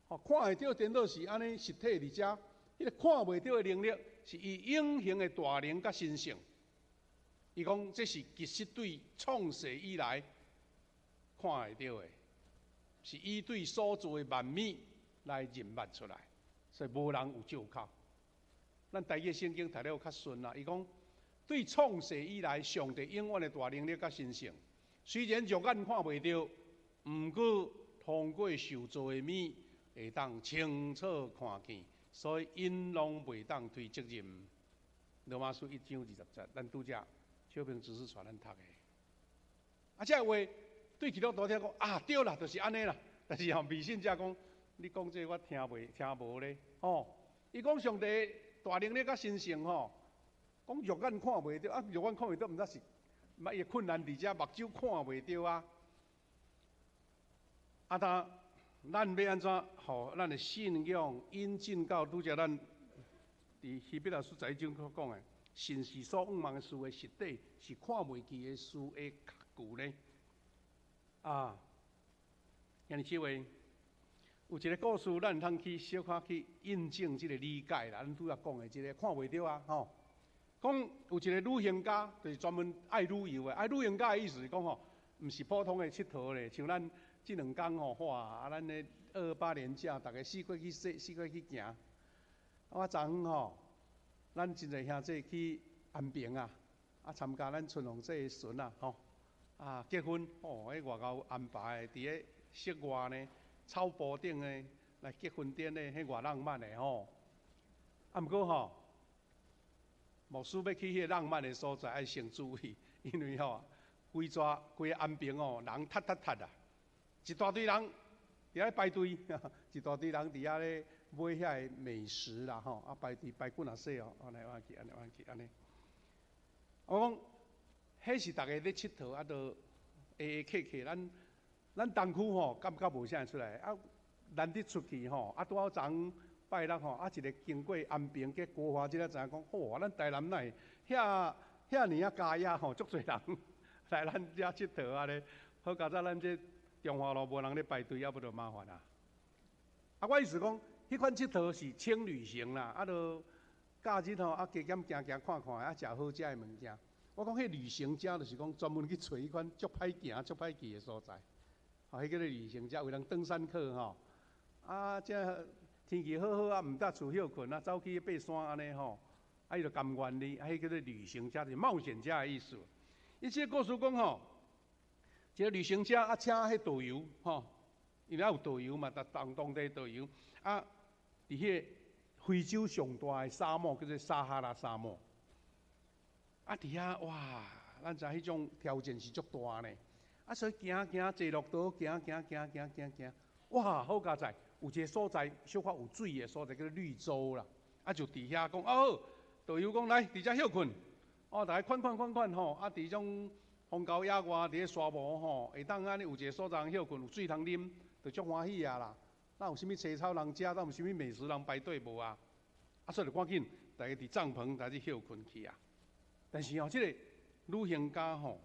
吼，看會著顛倒是按呢實體佇遮，彼個看袂著的能力，是伊永恆的大能佮神性。伊講這是其實對創世以來看會著的，是伊對所造的萬物來認捌出來，所以無人有借口。咱台語聖經讀了較順啦。伊講對創世以來，上帝永遠的大能力佮神性，雖然肉眼看袂著，毋過通過受造的物會當清楚看見，所以𪜶攏袂當推責任。羅馬書一章二十節，咱拄才小平執事帶咱讀的。啊，這個話對基督徒聽講啊，對啦，就是按呢啦。但是吼，未信者講，你講這個我聽袂聽無咧，吼。伊講上帝大能力佮神性吼，講肉眼看袂著啊，肉眼看袂著，毋知是，毋伊困難佇遮，目睭看袂著啊。啊，當咱欲按怎，予咱的信仰引進到拄才咱佇希伯來書十一章所講的，信是所向望的事的實底，是看袂見的事的確據呢？啊，兄弟姊妹，有一個故事，咱通去小可去印證這個理解啦。咱拄才講的這個看袂著啊，吼。講有一個旅行家，就是專門愛旅遊的。愛旅行家的意思是講吼，毋是普通的𨑨迌咧，像咱這兩工吼，哇，啊，咱的228連假，逐家四界去踅，四界去行。我昨昏吼，咱真濟兄弟去安平啊，啊，參加咱春鳳姐的孫啊，吼，啊，結婚，哦，彼外口安排的，佇咧室外呢，草埔頂呢，來結婚典禮，彼偌浪漫的吼。啊，毋過吼，牧師欲去彼個浪漫的所在，愛先注意，因為吼，規逝規个安平哦，人塞塞塞啊，一大堆人佇遐排隊，一大堆人佇遐咧買遐个美食啦吼，啊排隊排幾若細哦，按呢按去，按呢按去，按呢。我講，彼是逐家咧𨑨迌，啊，都下下客客，咱咱東區吼，感覺無啥出來，啊，難得出去吼，啊，拄好昨昏拜六吼，啊，一个經過安平去國華，這個知影講，吼，咱台南哪會遐遐爾仔佳哉吼，足濟人來咱遮𨑨迌按呢，好佳哉咱這中華路無人咧排隊，猶無著麻煩啊！啊，我意思講，彼款𨑨迌是輕旅行啦，啊，著假日吼，啊，加減行行看看，啊，食好食的物件。我講彼旅行家就是講專門去揣彼款足歹行、足歹去的所在，吼，彼叫做旅行家，有人登山客吼，啊，這天氣好好啊，毋搭厝歇睏啊，走去爬山按呢吼，啊，伊就甘願哩，啊，彼叫做旅行家，就是冒險家的意思。伊這個故事講吼，一個旅行家啊，請彼導遊吼，因為有導遊嘛，當地導遊啊，佇彼個非洲上大的沙漠叫做撒哈拉沙漠。啊，佇遐哇，咱知彼種挑戰是足大呢。啊，所以行行坐駱駝，行行行行行行，哇，好佳哉，有一個所在小可有水的所在，叫做綠洲啦。啊，就佇遐講，哦，導遊講來，佇遮歇睏，哦，逐家款款款款吼，啊，佇種荒郊野外，佇咧沙漠吼，會當按呢有一個所在通歇睏，有水通啉，就足歡喜啊啦。哪有啥物青草通食，哪有啥物美食通排隊無啊？啊，所以就趕緊，逐家佇帳篷，逐家去歇睏去啊。但是吼，這個旅行家吼，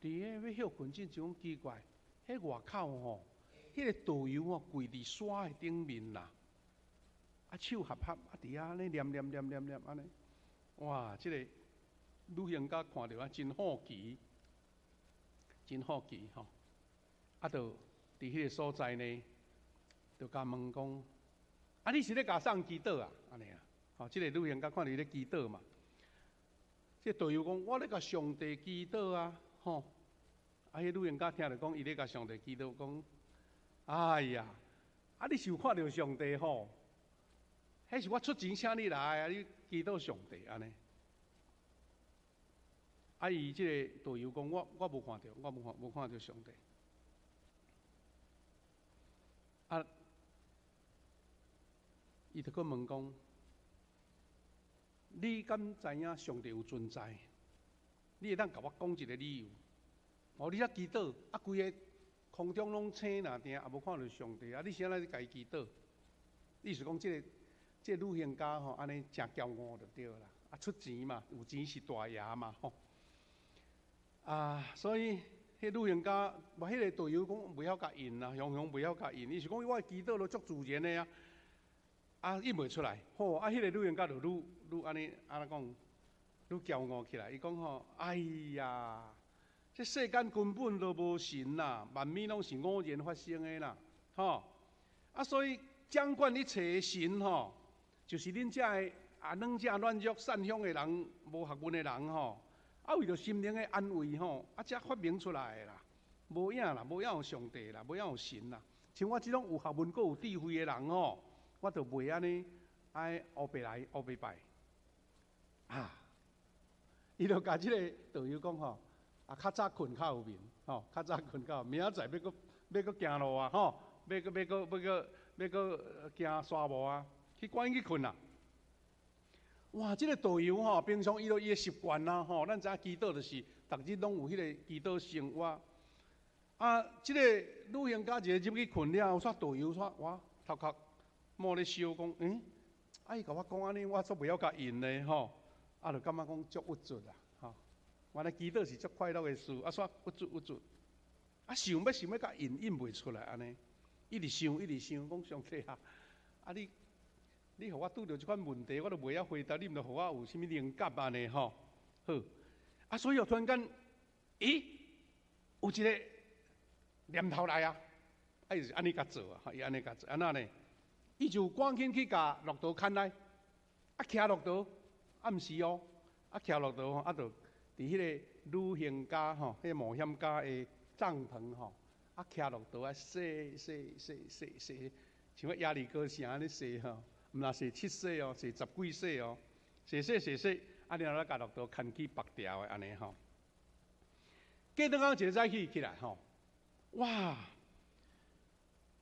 佇咧欲歇睏之前講奇怪，彼外口吼，彼個導遊吼跪佇沙的頂面啦，啊手合合啊佇遐按呢念念念念念按呢，哇！這個旅行家看著啊真好奇，真好奇吼，啊，就佇彼個所在呢，就共問講，啊，你是咧共啥祈禱啊？按呢啊，吼，這個旅行家看著伊咧祈禱嘛。這導遊講，我咧共上帝祈禱啊，吼！啊，彼旅行家聽著講，伊咧共上帝祈禱，講，哎呀，啊，你是有看著上帝吼？彼是我出錢請你來啊，你祈禱上帝按呢？啊，伊這個導遊講，我無看著，我無看著上帝。啊，伊就閣問講，你敢知影上帝有存在？你會當共我講一個理由？哦，你遐祈禱，啊，規個空中攏星爾爾，也無看著上帝，啊，你是按怎咧共伊祈禱？意思講，這個旅行家吼，按呢誠驕傲就對啦。啊，出錢嘛，有錢是大爺嘛，吼。啊，所以彼旅行家，無彼個導遊講袂曉共應啦，雄雄袂曉共應。伊是講我祈禱都足自然的啊。啊，應袂出來，吼！啊，彼個旅行家就愈愈按呢，按怎講，愈驕傲起來。伊講吼，哎呀，這世間根本都無神啦，萬物攏是偶然發生的啦，吼！啊，所以掌管一切的神吼，就是恁遮的啊，軟者軟弱、散鄉的人、無學問的人吼，啊，為著心靈的安慰吼，啊，才發明出來的啦，無影啦，無影有上帝啦，無影有神啦。像我這種有學問、閣有智慧的人吼，我就袂按呢愛烏白來烏白拜啊！伊就共這個導遊講吼，啊，較早睏較有眠，吼，較早睏較有，明仔載欲閣欲閣行路啊，吼，欲閣欲閣欲閣欲閣行沙漠啊，去趕緊去睏啦！哇，這個導遊吼，平常伊就伊的習慣啦，吼，咱知影祈禱就是，逐日攏有彼個祈禱生活。啊，這個旅行家一個入去睏了後，煞導遊煞哇頭殼冒咧燒，講，欸，啊伊共我講按呢，我煞袂曉共應咧吼，啊，就感覺講足鬱卒啦，吼。原來祈禱是足快樂的事，啊，煞鬱卒鬱卒，啊，想欲想欲共應應袂出來按呢，一直想一直想，講上帝啊，啊你，你予我拄著這款問題，我都袂曉回答，你毋著予我有啥物靈感按呢吼？好，啊，所以突然間，咦，有一個念頭來啊，啊，伊就是按呢共做啊，伊按呢共做，按怎呢？伊就趕緊去共駱駝牽來，啊，騎駱駝，啊，毋是哦，啊，騎駱駝吼，啊，就佇彼個旅行家吼，彼個冒險家的帳篷吼，啊，騎駱駝啊，踅踅踅踅踅，像耶利哥城按呢踅吼，毋若踅七踅哦，踅十幾踅哦，踅踅踅踅，啊，然後來共駱駝牽去縛牢的按呢吼。過轉工一个早起起來吼，哇！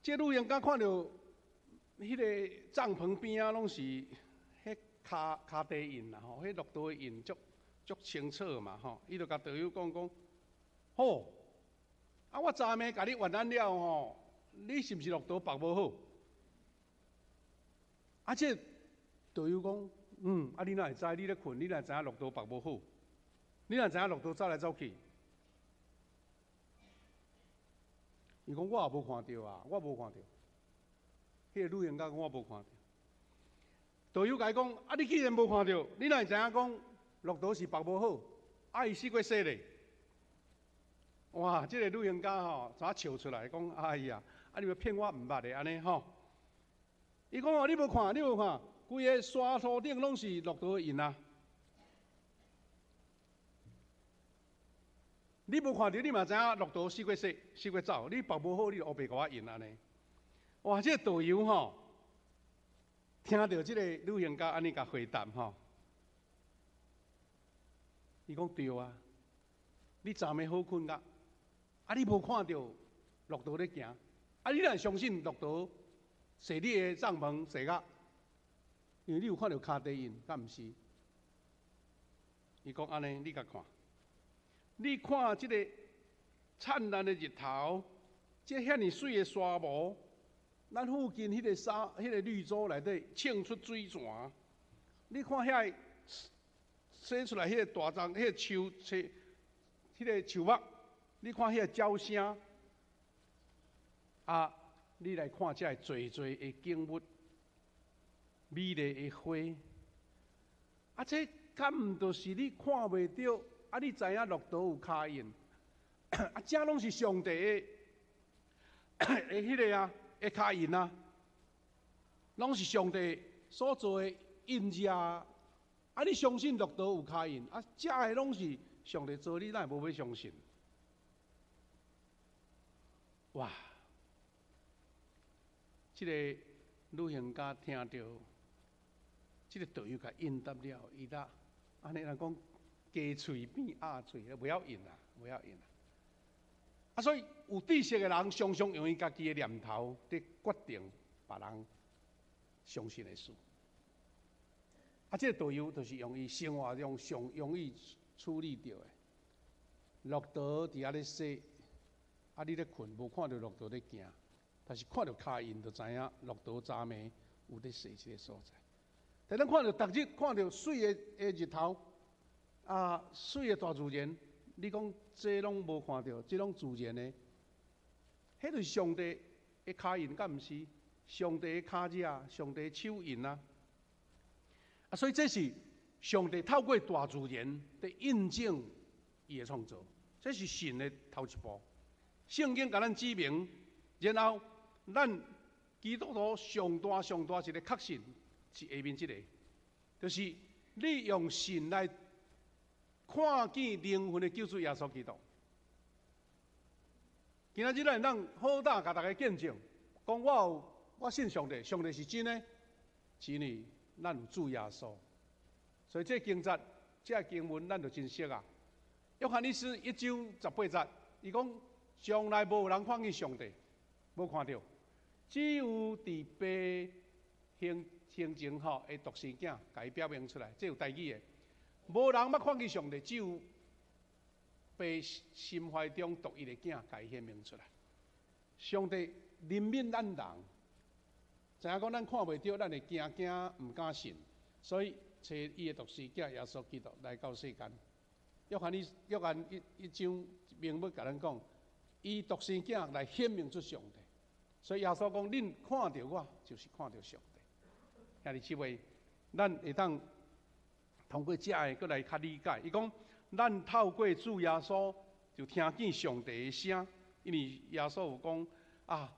這旅行家看著彼個帳篷邊仔攏是彼跤跤蹄印啦吼，彼駱駝的印足足清楚嘛吼，伊就共導遊講講，好，啊我昨暝共你問安了吼，你是毋是駱駝縛無好？啊，這導遊講，嗯，啊你哪會知？你咧睏，你哪會知影駱駝縛無好？你哪知影駱駝走來走去？伊講我也無看著啊，我無看著。彼個旅行家講我無看著。導遊共伊講，啊，你既然無看著，你哪會知影講駱駝是腹無好，啊，伊四界踅咧？哇！這個旅行家吼，怎笑出來講，哎呀，啊，你欲騙我毋捌的按呢吼？伊講哦，你無看，你無看，規个沙塗頂攏是駱駝的印啊！你無看著，你嘛知影駱駝四界踅，四界走。你腹無好，你就烏白共我印按呢。哇！這個導遊吼，聽著這個旅行家按呢共回答吼，伊講對啊，你昨暝好睏甲，啊你無看著駱駝咧行，啊你哪會相信駱駝踅你的帳篷踅甲？因為你有看著跤蹄印，敢毋是？伊講按呢，你共看，你看這個燦爛的日頭，這遐爾媠的沙漠，咱附近彼個沙、彼個綠洲內底衝出水泉，你看遐個生出來彼個大樟、彼個樹、彼個樹木，你看彼個鳥聲，啊，你來看這个濟濟的景物，美麗的花，啊，這敢毋就是你看袂著？啊，你知影駱駝有跤印，啊，這攏是上帝的的彼个啊，的跤印啊，攏是上帝所做的印跡啊！啊，你相信駱駝有跤印，啊，這个攏是上帝做，你哪會無欲相信？哇！這个旅行家聽著，這個導遊共應答了，伊才按呢人講雞喙變鴨喙，袂曉應啊，袂曉應啊。啊，所以有知識的人常常用伊家己的念頭佇決定別人相信的事。啊，這個導遊就是用伊生活中上容易處理著的。駱駝佇遐咧踅，啊，你咧睏無看著駱駝咧行，但是看著跤印就知影駱駝昨暝有咧踅這个所在。但咱看著逐日看著媠的的日頭，啊，媠的大自然，你講這攏無看著，這攏自然的，彼就是上帝的跤印，敢毋是？上帝的跤跡啊，上帝的手印啊。啊，所以這是上帝透過大自然佇印證伊的創造，這是信的頭一步。聖經共咱指明，然後咱基督徒上大上大一个確信是下面這个，就是你用信來看見靈魂的救主耶穌基督。今仔日咱會當好膽共大家見證，講我有我信上帝，上帝是真的，是因為咱有主耶穌。所以這經節、這經文，咱就真熟啊。約翰一書一章十八節，伊講從來無人看見上帝，無看著，只有佇父胸胸前吼的獨生囝，共伊表明出來，這有台語的。無人捌看見上帝，只有父心懷中獨一的囝，共伊顯明出來。上帝憐憫咱人，知影講咱看袂著，咱會驚驚，毋敢信，所以差伊的獨生囝耶穌基督來到世間。約翰一約翰一一章明要共咱講，伊獨生囝來顯明出上帝。所以耶穌講：恁看著我，就是看著上帝。兄弟姊妹，咱會當通過這个，閣來較理解。伊講，咱透過主耶穌就聽見上帝的聲，因為耶穌有講啊，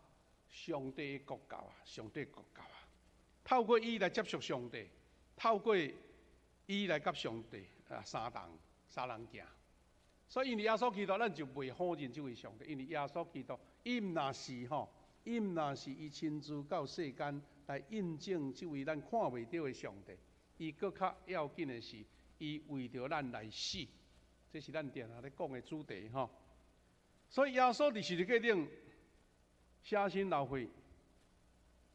上帝的國到啊，上帝的國到啊，透過伊來接觸上帝，透過伊來佮上帝啊相同相仝行。所以因為耶穌基督，咱就袂否認這位上帝，因為耶穌基督，伊毋若是吼，伊毋若是伊親自到世間來印證這位咱看袂著的上帝，伊閣較要緊的是，伊為著咱來死，這是咱定定咧講的主題吼。所以耶穌佇十字架頂捨身流血，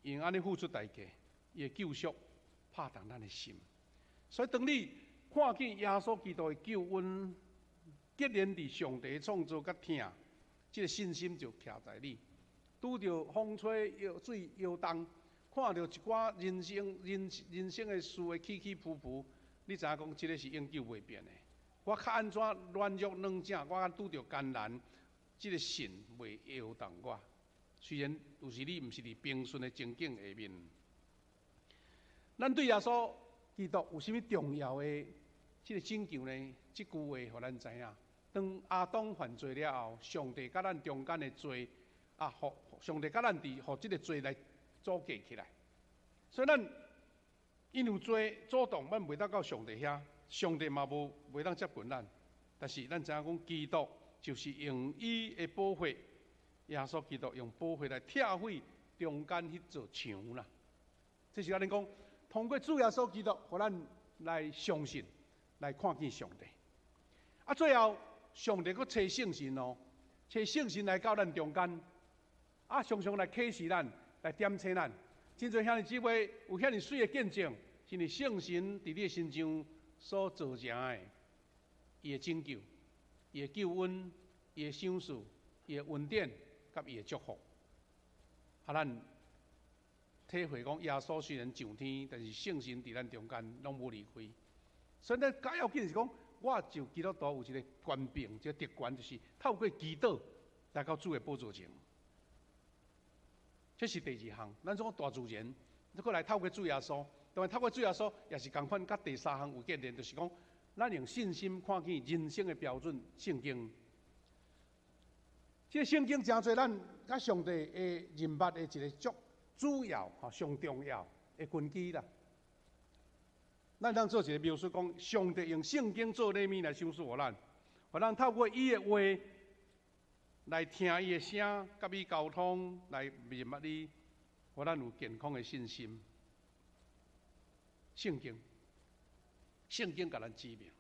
用按呢付出代價，伊的救贖拍動咱的心。所以當你看見耶穌基督的救恩，結連佇上帝創造佮疼，這个信心就徛在你。拄著風吹水搖動，看著一寡人生人人生的事的起起伏伏，你知影講這个是永久袂變的。我較按怎軟弱軟正，我較拄著艱難，這个信袂搖動我。雖然有時你毋是佇平順的情景下面，咱對耶穌基督有啥物重要的這个拯救呢？這句話予咱知影。當亞當犯罪了後，上帝佮咱中間的罪啊，予上帝佮咱佇予這个罪來阻隔起來。所以咱因為罪阻擋，咱袂當到上帝遐，上帝嘛無袂當接近咱。但是咱知影講，基督就是用伊的寶血，耶穌基督用寶血來拆毀中間彼座牆啦。這是按呢講，通過主耶穌基督，予咱來相信，來看見上帝。啊，最後上帝閣差聖神哦，差聖神來到咱中間，啊，常常來啟示咱，來點醒咱。真濟兄弟姊妹有遐爾媠的見證，是因為聖神佇你的身上所造成的，伊的拯救、伊的救恩、伊的賞賜、伊的恩典，佮伊的祝福。啊，咱體會講，耶穌雖然上天，但是聖神佇咱中間攏無離開。所以咱較要緊是講，我就基督徒有一个權柄，這個特權，就是透過祈禱來到主的寶座前。這是第二項，咱講大自然，閣來透過主耶穌，當然透過主耶穌也是仝款，佮第三項有關連，就是講咱用信心看見人生的標準，聖經。這个聖經誠濟咱佮上帝的認捌的一个足主要、吼上重要的根基啦。咱通做一个描述，講上帝用聖經做禮物來賞賜予咱，予咱透過伊的話來聽伊的聲，佮伊溝通，來認捌伊，予咱有健康的信心。聖經，聖經共咱指明，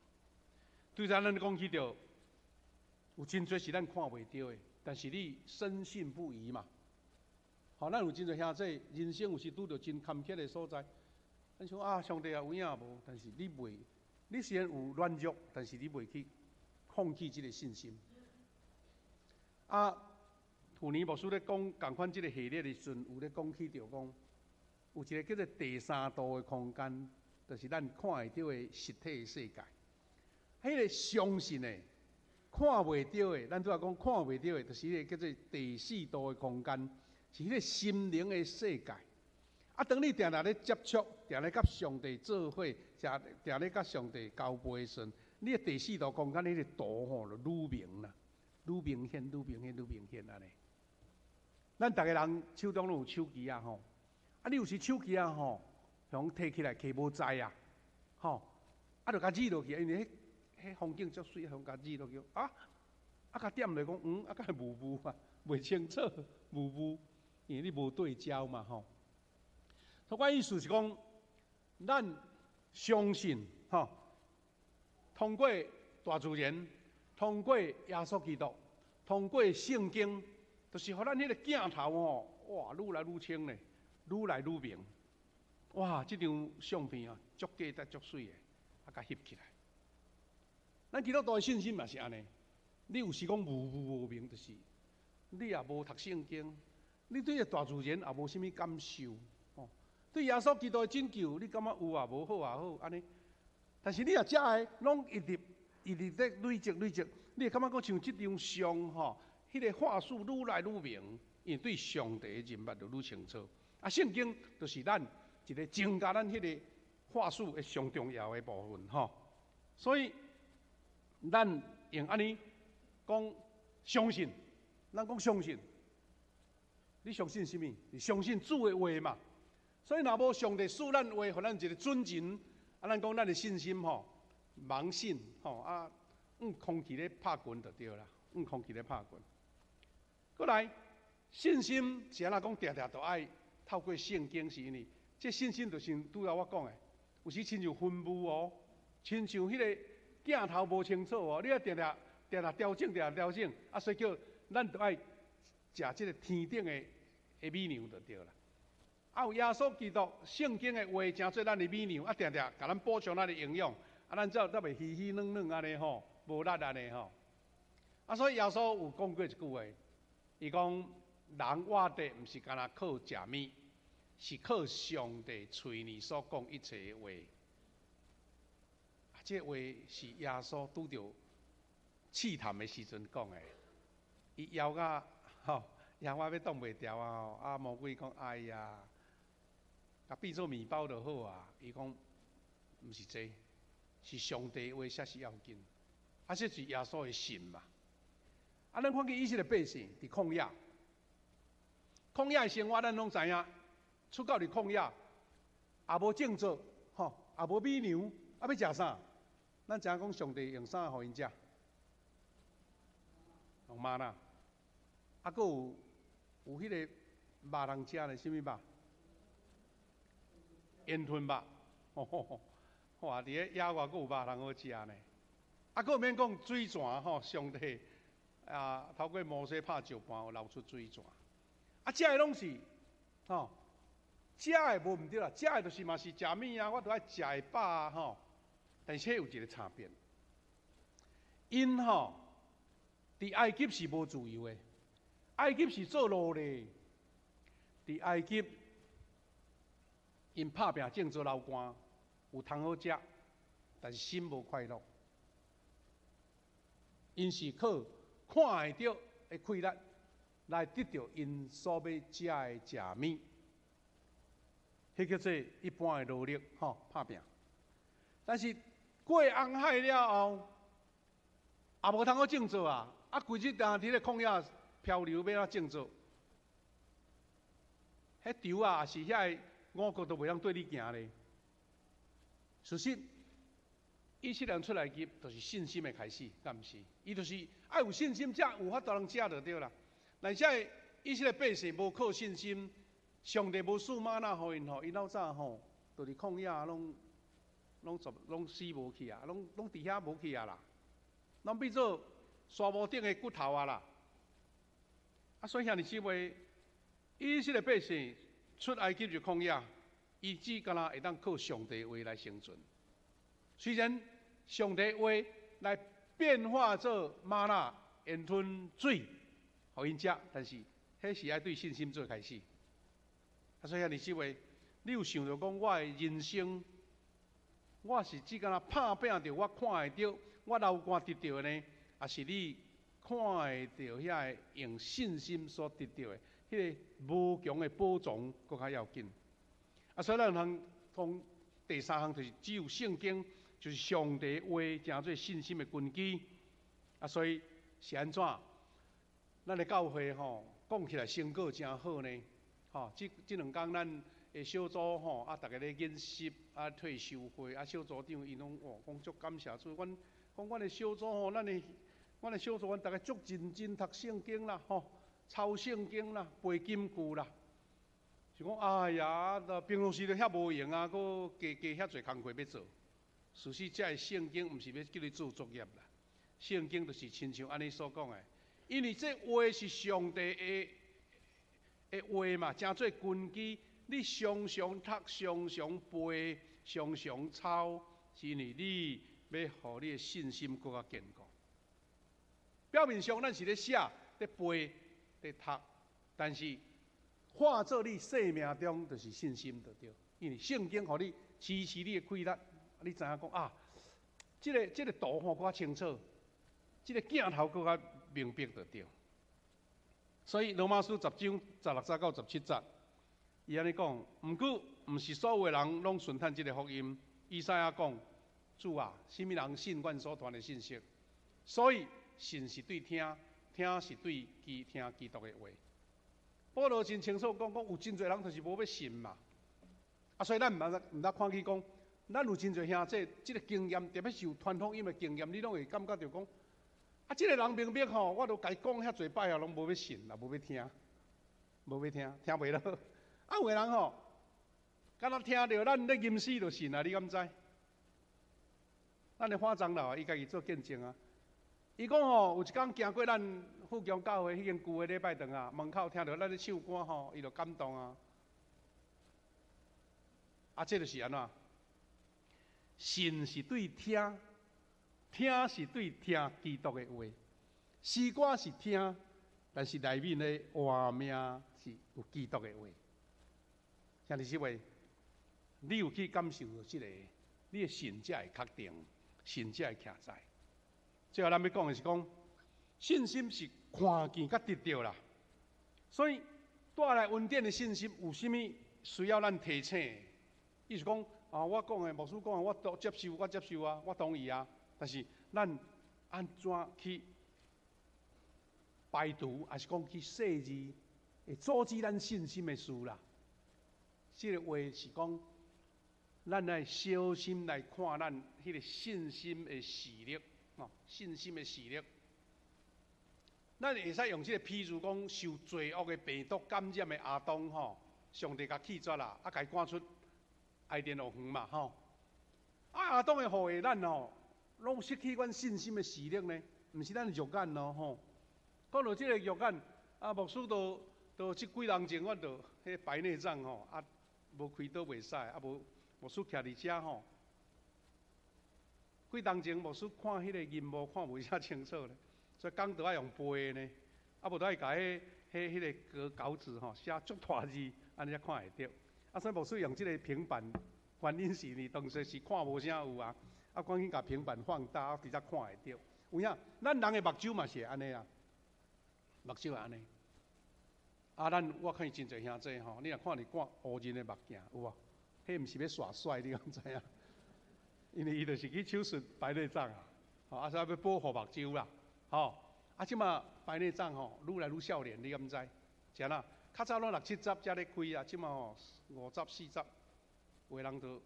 對咱咱講起著，有真濟是咱看袂著的，但是你深信不疑嘛。吼，咱有真濟兄弟，人生有時拄著真坎坷的所在，咱想啊，上帝啊有影無？但是你袂，你雖然有軟弱，但是你袂去放棄這个信心。啊，去年牧師咧講仝款這个系列的時陣，有咧講起著講，有一个叫做第三度的空間，就是咱看會著的實體的世界。彼个相信的、看袂著的，咱拄仔講看袂著的，就是彼个叫做第四度的空間，是彼个心靈的世界。啊，當你定定咧接觸，定咧佮上帝做伙，定定咧佮上帝交陪的時陣，你的第四度空間，彼个圖吼就愈明啦，愈明顯、愈明顯、愈明顯按呢。咱逐个人手中攏有手機啊吼，啊，你有時手機啊吼，予人提起來提無在啊，吼，啊，就共覕落去，因為彼彼風景足媠，予共覕落去，啊，啊，共點落講，啊，敢會霧霧啊，袂清楚，霧霧，因為你無對焦嘛吼。所以我意思是講，咱相信吼，通過大自然，通過耶穌基督，通過聖經，就是予咱彼個鏡頭吼，哇，愈來愈清咧，愈來愈明。哇，這張相片啊，足價值足媠的，啊，共翕起來。咱基督徒的信心嘛是按呢，你有時講霧霧無明，就是你也無讀聖經，你對個大自然也無啥物感受，吼。對耶穌基督的拯救，你感覺有也無好也好按呢。但是你若遮个攏一直一直咧累積累積，你會感覺講像這張相吼，彼个畫素愈來愈明，因為對上帝的認捌就愈清楚。啊，聖經就是咱一个增加咱彼个畫素的上重要的部分吼。所以咱用按呢講相信，咱講相信，你相信啥物？你相信主的話嘛。所以若無上帝賜咱話，予咱一个準繩，啊，咱講咱的信心吼，盲信吼啊，用空氣咧拍滾就對啦，用空氣咧拍滾。閣來，信心是按怎講？定定都愛透過聖經，是因為這信心就像拄仔我講的，有時親像雲霧哦，親像彼个鏡頭無清楚哦，你愛定定定定調整，定定調整，啊，所以叫咱著愛食這个天頂的米糧就對啦。啊，有耶穌基督聖經的話，成做咱的米糧，啊，定定共咱補充咱的營養，啊，咱才才袂虛虛軟軟按呢吼，無力按呢吼。啊，所以耶穌有講過一句話，伊講人活著毋是干焦靠食物，是靠上帝喙裡所講一切的話。啊，這個話是耶穌拄著試探的時陣講的。伊枵甲吼，枵甲欲擋袂牢啊！吼，啊魔鬼講：哎呀，共變做麵包就好啊！伊講毋是這，是上帝話才是要緊。啊，這是耶穌的信嘛。啊，咱看見以色列百姓佇曠野，曠野的生活咱攏知影，出到佇曠野，也無種作，吼，也無米糧，啊，欲食啥？咱知影講上帝用啥予𪜶食？用嗎哪。啊，閣有彼個肉通食咧，啥物肉？煙吞肉。吼，哇！佇咧野外閣有肉通好食呢。啊，閣免講水泉吼，上帝啊，透過摩西拍石盤，有流出水泉。啊，這个攏是吼，食的無毋對啦，食的就是嘛是食物啊，我都愛食會飽啊吼。但是彼有一個差別，𪜶吼佇埃及是無自由的，埃及是做奴隸，佇埃及𪜶拍拚種作流汗，有通好食，但是心無快樂。𪜶是靠看會著的氣力來得著𪜶所欲食的食物，彼叫做一般的勞力吼拍拚。但是過紅海了後，也無通好種作啊！啊，規日呾佇咧曠野漂流，欲按怎種作？彼稻啊，抑是遐个五穀都袂當綴你行咧。事實，以色列人出埃及，就是信心的開始，敢毋是？伊就是愛有信心，才有法度通食就對啦。但是以色列百姓無靠信心，上帝無賜嗎哪予𪜶吼，𪜶老早吼，就佇曠野攏死無去啊，攏佇遐無去啊啦，攏變做沙漠頂的骨頭啊啦。啊，所以兄弟姊妹，以色列百姓出埃及入曠野，伊只敢若會當靠上帝話來生存。雖然上帝話來變化做嗎哪、煙吞水，予𪜶食，但是彼是愛對信心做開始。啊，所以兄弟姊妹，你有想著講我的人生，我是只敢若拍拚著我看會著，我流汗得著的呢，抑是你看會著遐个用信心所得著的，彼个無窮的寶藏，閣較要緊。啊，所以咱通講第三項就是只有聖經，就是上帝話，成做信心的根基。啊，所以是按怎？咱的教會吼，講起來成果誠好呢。吼，這兩工咱的小組吼，啊，逐家咧研習，啊，退修會，啊，小組長𪜶攏哦，講足感謝主。阮講阮的小組吼，咱的小組，阮逐家足認真讀聖經啦，吼，抄聖經啦，背金句啦。是講哎呀，平常時都遐無閒啊，閣加加遐濟工課欲做。事實，這个聖經毋是欲叫你做作業啦，聖經就是親像按呢所講的，因為這話是上帝的話嘛，成做根基。你常常讀、常常背、常常抄，是因為你欲予你的信心閣較堅固。表面上咱是咧寫、咧背、咧讀，但是化做你生命中就是信心就對。因為聖經予你支持你的氣力，你知影講啊，這個圖吼閣較清楚，這個鏡頭閣較明白就對。所以羅馬書10章16節到17節，伊按呢講，毋過毋是所有的人攏順趁這个福音。以賽亞講：主啊，啥物人信阮所傳的信息？所以信是對聽，聽是對基聽基督的話。保羅真清楚講，講有真濟人就是無欲信嘛。啊，所以咱毋通看起講，咱有真濟兄弟這個經驗，特別是有傳福音的經驗，你攏會感覺著講，啊，這個人明明吼，我都共伊講遐濟擺啊，攏無欲信啦，無欲聽，無欲聽，聽袂落。啊，有的人吼，敢若聽著咱咧吟詩就信啊，你敢知？咱的花長老伊家己做見證啊。伊講吼，有一工行過咱富強教會彼間舊的禮拜堂啊，門口聽著咱咧唱歌吼，伊就感動啊。啊，這就是按怎？信是對聽，聽是對聽基督的話。詩歌是聽，但是內面的活命是有基督的話。兄弟姊妹，你有去感受著這个，你的信才會確定，信才會徛在。最後，咱欲講的是講，信心是看見佮得著啦。所以帶來恩典的信心有啥物需要咱提醒的？意思講啊，我講的牧師講的，我都接受，我接受啊，我同意啊。但是咱按怎去排除，抑是講去細膩，會阻止咱信心的事啦？這个話是講，咱愛小心來看咱彼个信心的視力，吼，信心的視力。咱會使用這个譬喻講，受罪惡的病毒感染的亞當吼，上帝共棄絕啦，啊，共伊趕出伊甸樂園嘛，吼。啊，亞當的後裔咱吼，攏失去阮信心的視力呢？毋是咱肉眼咯，吼。講到這个肉眼，啊，牧師都都這幾冬前，阮就彼白內障吼，啊，無開刀袂使，啊無牧師徛佇遮吼。幾冬前牧師看彼个銀幕看袂遮清楚咧，所以講道愛用背的呢，啊無就愛共彼彼彼个稿紙吼寫足大字，按呢才看會著。啊，所以牧師用這个平板，原因是呢，當時是看無啥有啊，啊，趕緊共平板放大，啊，直接看會著。有影，咱人的目睭嘛是按呢啊，目睭會按呢。啊，咱我看真濟兄弟吼，你若看伊掛烏人的目鏡，有無？彼毋是欲耍帥，你敢知影？因為伊就是去手術白內障啊，吼，啊，所以欲保護目睭啦，吼。啊，這馬白內障吼，愈來愈少年，你敢知？是按怎？較早攏六七十才咧開啊，這馬吼50、40，有的人就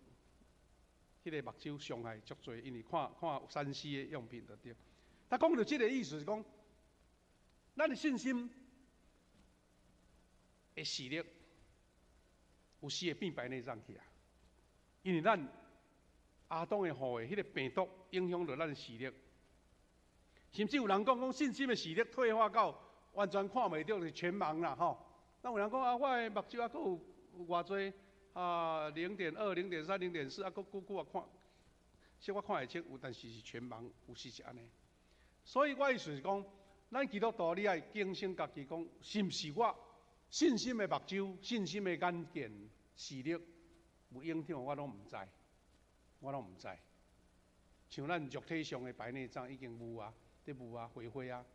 彼个目睭傷害足濟，因為看看3C 的用品就對。他講著這个意思是講，咱的信心的視力有時會變白內障去啊，因為咱亞當的後裔，彼个病毒影響著咱的視力，甚至有人講講信心的視力退化到完全看袂著，是全盲啦吼。那有人講啊，我的目睭猶閣有偌濟啊，0.2、0.3、0.4，啊，閣久久啊看，小可看會清，有但是是全盲，有時是按呢。所以我意思是講，咱基督徒你愛警醒家己講，是毋是我信心的目睭、信心的眼見視力有影響，我攏毋知，我攏毋知。像咱肉體上的白內障已經霧啊，佇霧啊、花花啊，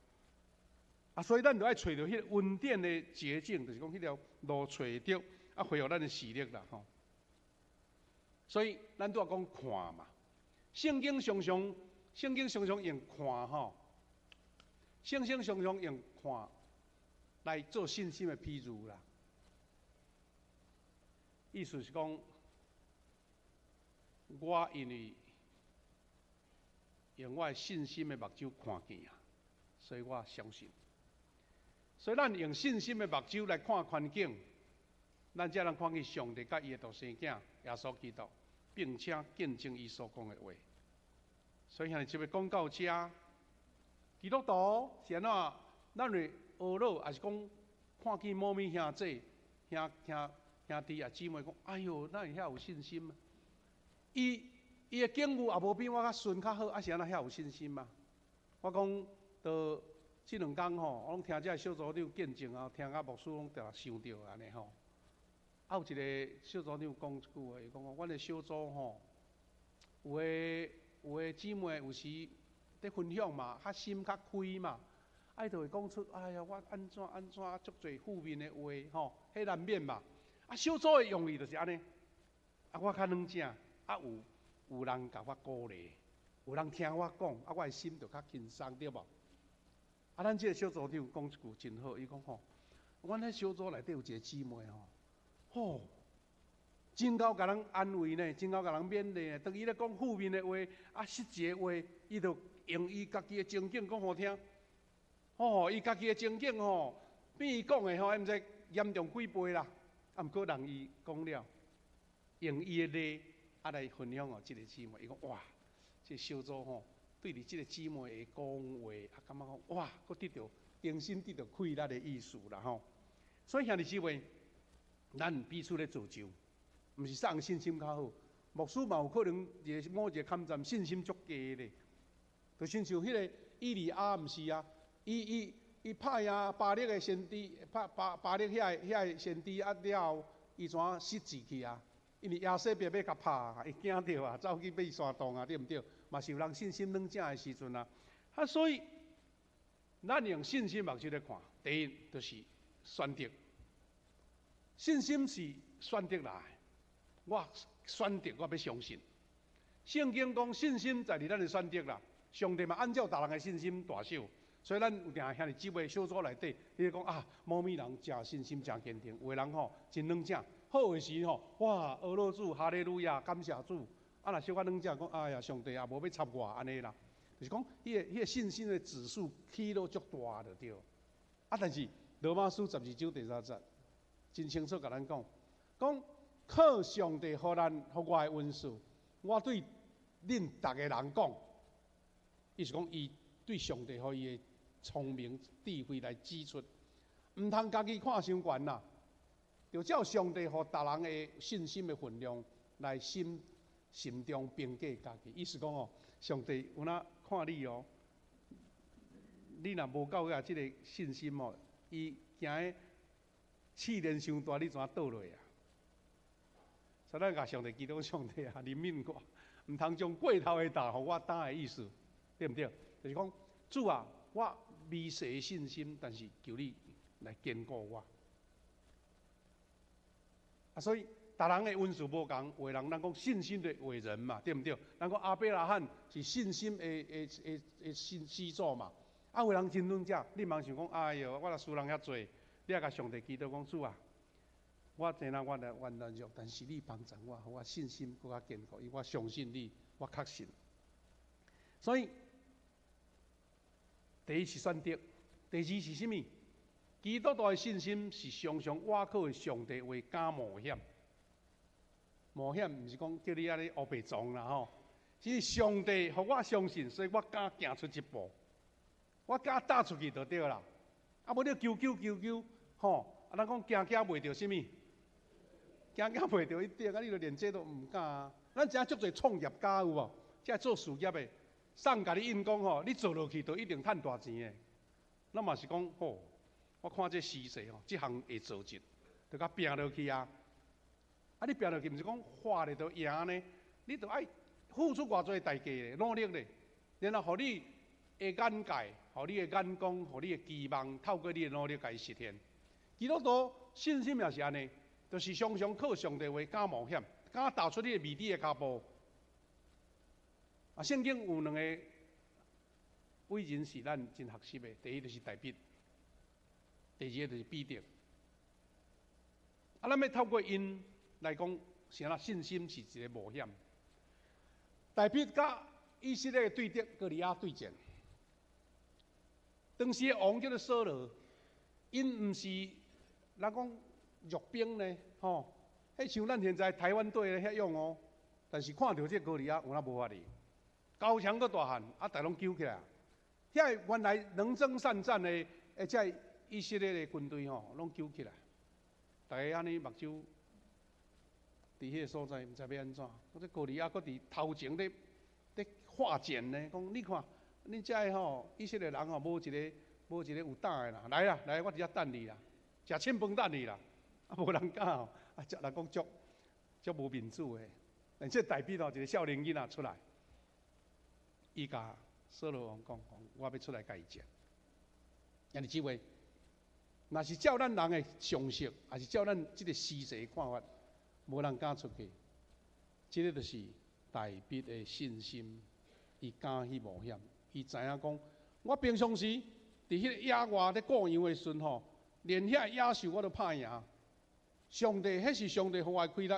啊，所以咱就愛揣著彼个恩典的捷徑，就是講彼條路揣著，啊，恢復咱的視力啦，吼。所以咱拄仔講看嘛，聖經常常用看吼，聖經常常用看來做信心的譬喻啦。意思是講，我因為用我的信心的目睭看見啊，所以我相信。所以咱用信心的目睭來看環境，咱才能看見上帝佮伊的獨生囝耶穌基督，並且見證伊所講的話。所以兄弟姊妹講到遮，基督徒是按怎？咱會懊惱，抑是講看見某物兄弟、兄兄兄弟啊姊妹講，哎喲，哪會遐有信心啊？伊伊的境遇也無比我較順較好，啊是按怎遐有信心啊？我講著這兩工吼，我攏聽這个小組長見證啊，聽甲牧師攏定想著按呢吼。啊，有一个小組長講一句話，伊講講，阮的小組吼，有的有的姊妹有時佇分享嘛，較心較開嘛，啊，伊就會講出，哎呀，我按怎按怎，足濟負面的話吼，彼難免嘛。啊，小組的用意就是按呢。啊，我較軟正，啊有有人共我鼓勵，有人聽我講，啊，我的心就較輕鬆，對無？啊，咱這个小組長講一句真好，伊講吼，阮彼小組內底有一个姊妹吼，吼，真𠢕共人安慰呢，真𠢕共人勉勵呢。當伊咧講負面的話，啊，失志的話，伊就用伊家己的情景講予聽。吼，伊家己的情景吼，比伊講的吼，毋知嚴重幾倍啦。啊，毋過人伊講了，用伊的例啊來分享予這个姊妹，伊講哇，這个小組吼，對佇這个姊妹的講話，啊，感覺講哇，閣得著重新得著氣力的意思啦吼。所以兄弟姊妹，咱彼此咧造就，毋是啥人信心較好，牧師嘛有可能一个某一個坎站信心足低咧，就親像彼个以利亞毋是啊，伊伊伊拍贏巴力的先知，拍巴巴力遐个遐个先知啊了後，伊怎失志去啊？因為耶洗別欲共拍，伊驚著啊，走去避山洞啊，對毋對？嘛是有人信心軟正的時陣啊。啊，所以咱用信心目睭咧看，第一就是選擇。信心是選擇來的，我選擇我欲相信。聖經講信心在佇咱的選擇啦，上帝嘛按照逐人的信心大小，所以咱有定兄弟姊妹小組內底，你講啊，某物人誠信心誠堅定，有的人吼真軟正，好的時吼，哇，阿樂主，哈利路亞，感謝主。啊，若小可軟正講，哎呀，上帝也無欲插我按呢啦，就是講彼個信心的指數起落足大就對。啊，但是羅馬書12章第三節，真清楚共咱講，講靠上帝予咱予我的恩賜，我對恁逐个人講，伊是講伊對上帝予伊的聰明智慧來指出，毋通家己看傷懸啦，著照上帝予逐人的信心的分量來心心中評價家己。意思講哦，上帝有哪看你哦，你若無夠遐這个信心哦，伊驚試煉傷大，你怎倒落啊？所以咱共上帝祈禱，上帝啊，憐憫我，毋通將過頭的擔予我擔的意思，對毋對？就是講，主啊，我微細的信心，但是求你來堅固我。啊，所以逐人的恩賜無仝，有的人咱講信心的偉人嘛，對毋對？咱講亞伯拉罕是信心的信始祖嘛。啊，有人真軟正，你毋通想講，哎喲，我若輸人遐濟，你也共上帝祈禱講，主啊，我知影我來軟弱，但是你幫助我，予我信心閣較堅固，因為我相信你，我確信。所以，第一是選擇，第二是啥物？基督徒的信心是常常倚靠上帝話敢冒險。冒險毋是講叫你按呢烏白撞啦吼，是上帝予我相信，所以我敢行出一步，我敢踏出去就對啦。啊，無你求求求求，吼，啊，咱講驚驚袂著啥物？驚驚袂著一定，啊，你著連這都毋敢啊。咱知影足濟創業家有無？這做事業的，送共你印講吼，你做落去就一定趁大錢的。咱嘛是講吼，我看這時勢吼，這項會做一，就共拚落去啊。啊，你拚落去毋是講發咧就贏呢？你著愛付出偌濟代價咧，努力咧，然後予你的眼界，予你的眼光，予你的期望，透過你的努力共伊實現。基督徒信心也是按呢，就是常常靠上帝話敢冒險，敢踏出你的未知的跤步。啊，聖經有兩個偉人是咱真學習的，第一就是大衛，第二個就是彼得。啊，咱欲透過𪜶來講，啥啦？信心是一個冒險。大衛佮以色列的對敵歌利亞對戰，當時的王叫做掃羅，𪜶毋是咱講弱兵呢，吼，彼像咱現在台灣隊遐勇哦，但是看著這歌利亞有哪無法哩，高強閣大漢，啊，逐攏揪起來，遐原來能征善戰的，的這以色列的軍隊吼，攏揪起來，逐家按呢目睭佇彼個所在，毋知欲按怎。這歌利亞閣佇頭前咧畫箭呢，講你看，恁遮的吼以色列人吼，無一個有膽的啦，來啦，來，我佇遮等你啦，食凊飯等你啦，啊，無人敢吼，啊，這人講足足無面子的。但這大衛吼，一個少年囡仔出來，伊共掃羅王講講，我欲出來共伊戰。兄弟姊妹，若是照咱人的常識，抑是照咱這個時勢看法，無人敢出去。這个就是大衛的信心，伊敢去冒險。伊知影講，我平常時佇彼个野外咧顧羊的時陣吼，連遐野獸我都拍贏。上帝，彼是上帝予我的氣力。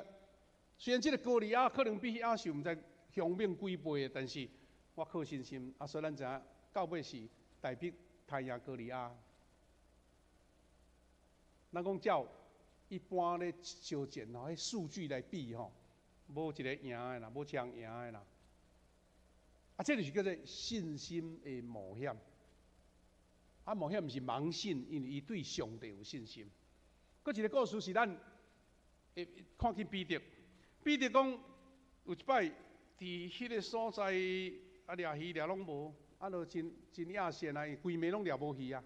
雖然這个歌利亞可能比彼野獸毋知凶猛幾倍，但是我靠信心。啊，所以咱知影到尾是大衛刣贏歌利亞。咱講照一般咧相戰吼，彼數據來比吼，無一個贏的啦，無一項贏的啦。啊，這就是叫做信心的冒險。啊，冒險毋是盲信，因為伊對上帝有信心。閣一個故事是咱會看見彼得，彼得講有一擺佇彼個所在啊，掠魚掠攏無，啊，就真真野線啊，伊規暝攏掠無魚啊。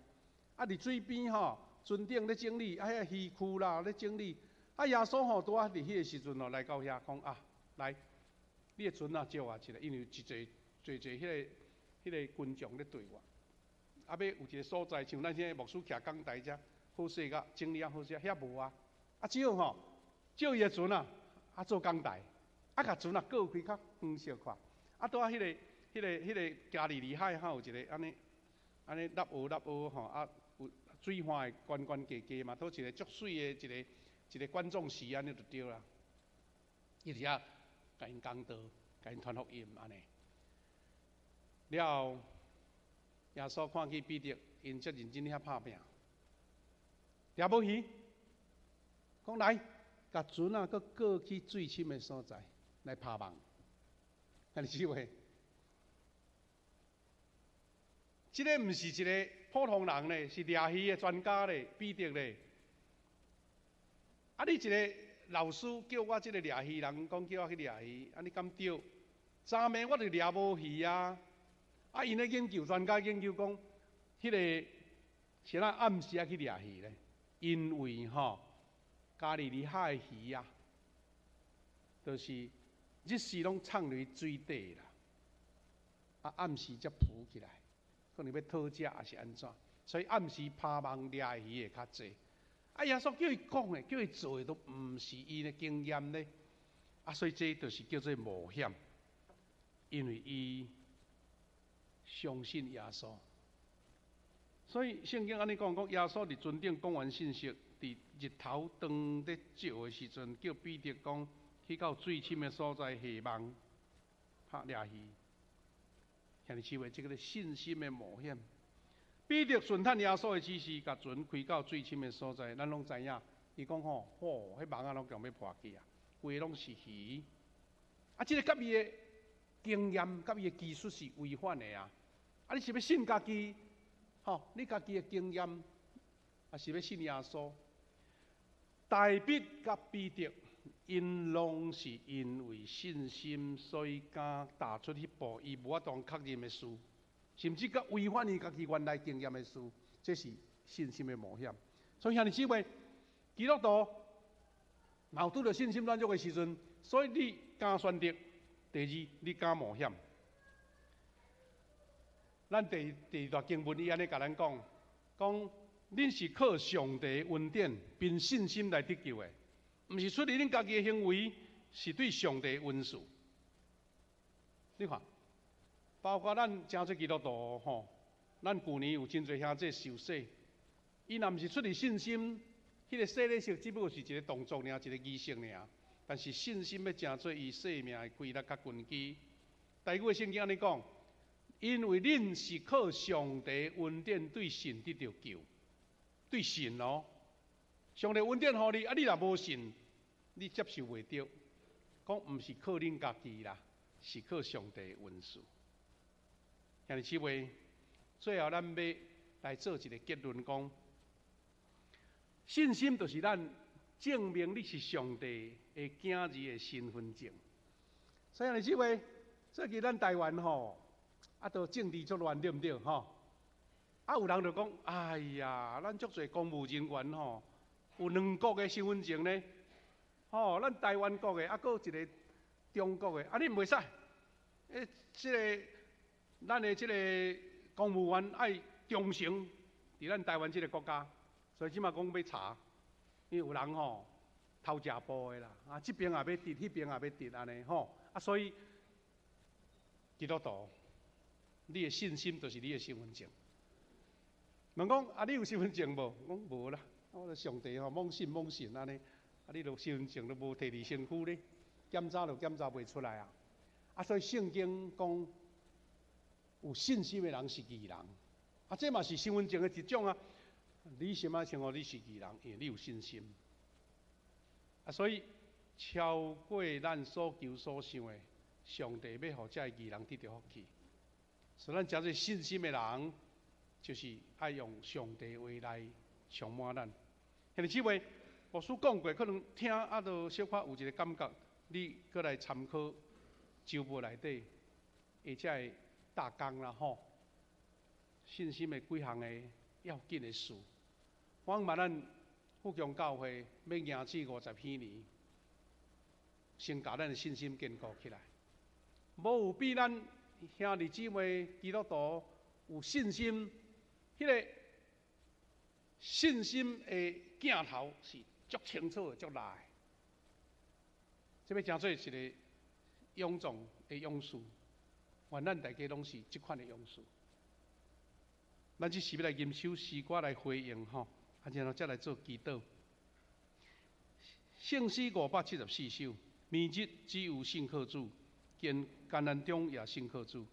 啊，佇水邊吼，船頂咧整理，啊，遐魚蛆啦咧整理。啊，耶穌吼拄仔佇彼個時陣吼來到遐，講啊，來，你的船仔借我一下，因為一濟濟濟彼個群眾咧對我。啊，欲有一个所在，像咱現在牧師徛講台遮，好勢甲整理啊好勢，遐無啊。啊，只好吼，借伊的船啊，啊做講台，啊共船啊閣開較遠小可。啊，拄仔彼個加利利海吼有一个按呢按呢凹凹凹凹吼，啊有水岸會懸懸低低嘛，佗一个足媠的一个一个觀眾席按呢就對啦。伊佇遐共𪜶講道，共𪜶傳福音按呢。了後，耶穌看見彼得𪜶遮認真遐拍拚，掠無魚，講來，共船仔閣過去水深的所在來拋網。兄弟姊妹，這个毋是一个普通人咧，是掠魚的專家咧，彼得咧。啊，你一个老師叫我這个掠魚人，講叫我去掠魚，啊，你敢對？昨暝我就掠無魚啊！啊，𪜶咧研究專家研究講，彼个是按怎暗時仔去掠魚咧？因為吼，加利利海的魚啊，就是日時攏藏佇水底啦，啊，暗時才浮起來，可能欲討食抑是按怎，所以暗時拋網掠的魚會較濟。啊，耶穌叫伊講的，叫伊做的，都毋是伊的經驗咧。啊，所以這就是叫做冒險，因為伊相信耶穌。所以聖經按呢講，講耶穌佇船頂講完信息，佇日頭當咧照的時陣，叫彼得講去到水深的所在下網拍掠魚。兄弟姊妹，這个信心的冒險。彼得順趁耶穌的指示，共船開到水深的所在，咱攏知影。伊講吼，吼，彼網仔攏強欲破去啊，規个攏是魚。啊，這个佮伊的經驗、佮伊的技術是違反的啊！啊，你是欲信家己？吼，你家己的經驗，抑是欲信耶穌？大衛佮彼得，𪜶攏是因為信心，所以敢踏出彼步，伊無法度確認的事，甚至閣違反伊家己原來經驗的事，這是信心的冒險。所以兄弟姊妹，基督徒若有拄著信心軟弱的時陣，所以你敢選擇；第二，你敢冒險。咱第二段經文伊按呢共咱講，講恁是靠上帝恩典，憑信心來得救的，毋是出於恁家己的行為，是對上帝的恩賜。你看，包括咱誠濟基督徒吼，咱舊年有真濟兄弟受洗，伊若毋是出於信心，彼個洗禮式只不過是一個動作爾，一個儀式爾。但是信心欲成做伊生命的規律佮根基。台語的聖經按呢講，因為恁是靠上帝恩典對信得著救，對信哦，上帝恩典予你，啊你若無信，你接受袂著。講毋是靠恁家己啦，是靠上帝恩賜。兄弟姊妹，最後咱欲來做一個結論，講信心就是咱證明你是上帝的囝兒的身份證。所以兄弟姊妹，最近咱台灣吼，啊，都政治足亂，對毋對？吼，啊，有人就講，哎呀，咱足濟公務人員吼，有兩國的身份證呢，吼，咱台灣國的，啊，閣有一個中國的，啊，你毋袂使，欸，這个咱的這个公務員愛忠誠佇咱台灣這个國家，所以這馬講欲查，因為有人吼偷食步的啦，啊，這邊也欲佇，彼邊也欲佇按呢吼，啊，所以基督徒，你的信心就是你的身份證。問講啊，你有身份證無？講無啦，我上帝吼，罔信罔信按呢，啊，你著身份證都無提佇身軀咧，檢查都檢查袂出來啊。啊，所以聖經講有信心的人是義人，啊，這嘛是身份證的一種啊。你啥物稱呼你是義人？因為你有信心。啊，所以超過咱所求所想的，上帝欲予這个義人得著福氣。所以咱誠濟信心的人，就是愛用上帝話來充滿咱。兄弟姊妹，牧師講過，可能聽啊，都小可有一個感覺，你閣來參考週報內底，或者會大綱啦吼，信心的幾項的要緊的事。我嘛咱富強教會欲迎至50禧年，先共咱的信心堅固起來。無有比咱兄弟姊妹基督徒有信心，彼个信心的镜头是足清楚的、足辣的。这欲成做一个勇壮的勇士，愿咱大家攏是這款的勇士。咱這時欲來吟首詩歌來回應吼，啊，然後才來做祈禱。聖詩574首，暝日只有信靠主，艱難中也信靠主。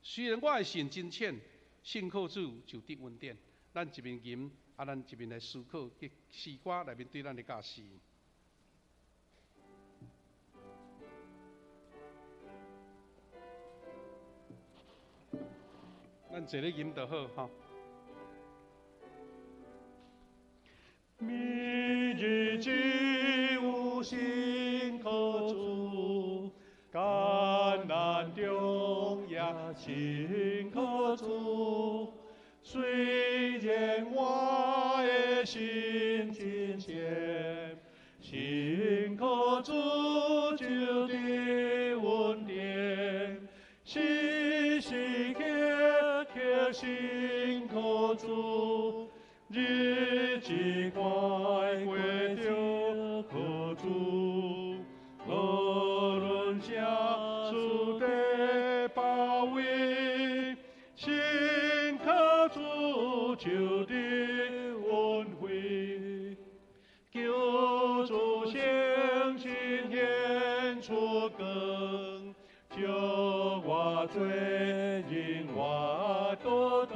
雖然我的信真淺，信靠主就得恩典。咱一面吟，啊，咱一面來思考這詩歌內面對咱的教示。咱坐咧吟就好吼。暝日只有信靠主，艱難中也信靠主。雖然我的心真淺，信靠主就得恩典。時時刻刻信靠主，日子快過就靠主。無論啥事的包圍，信靠主就得恩惠。求主顯神顯出光，照我罪人我倒轉，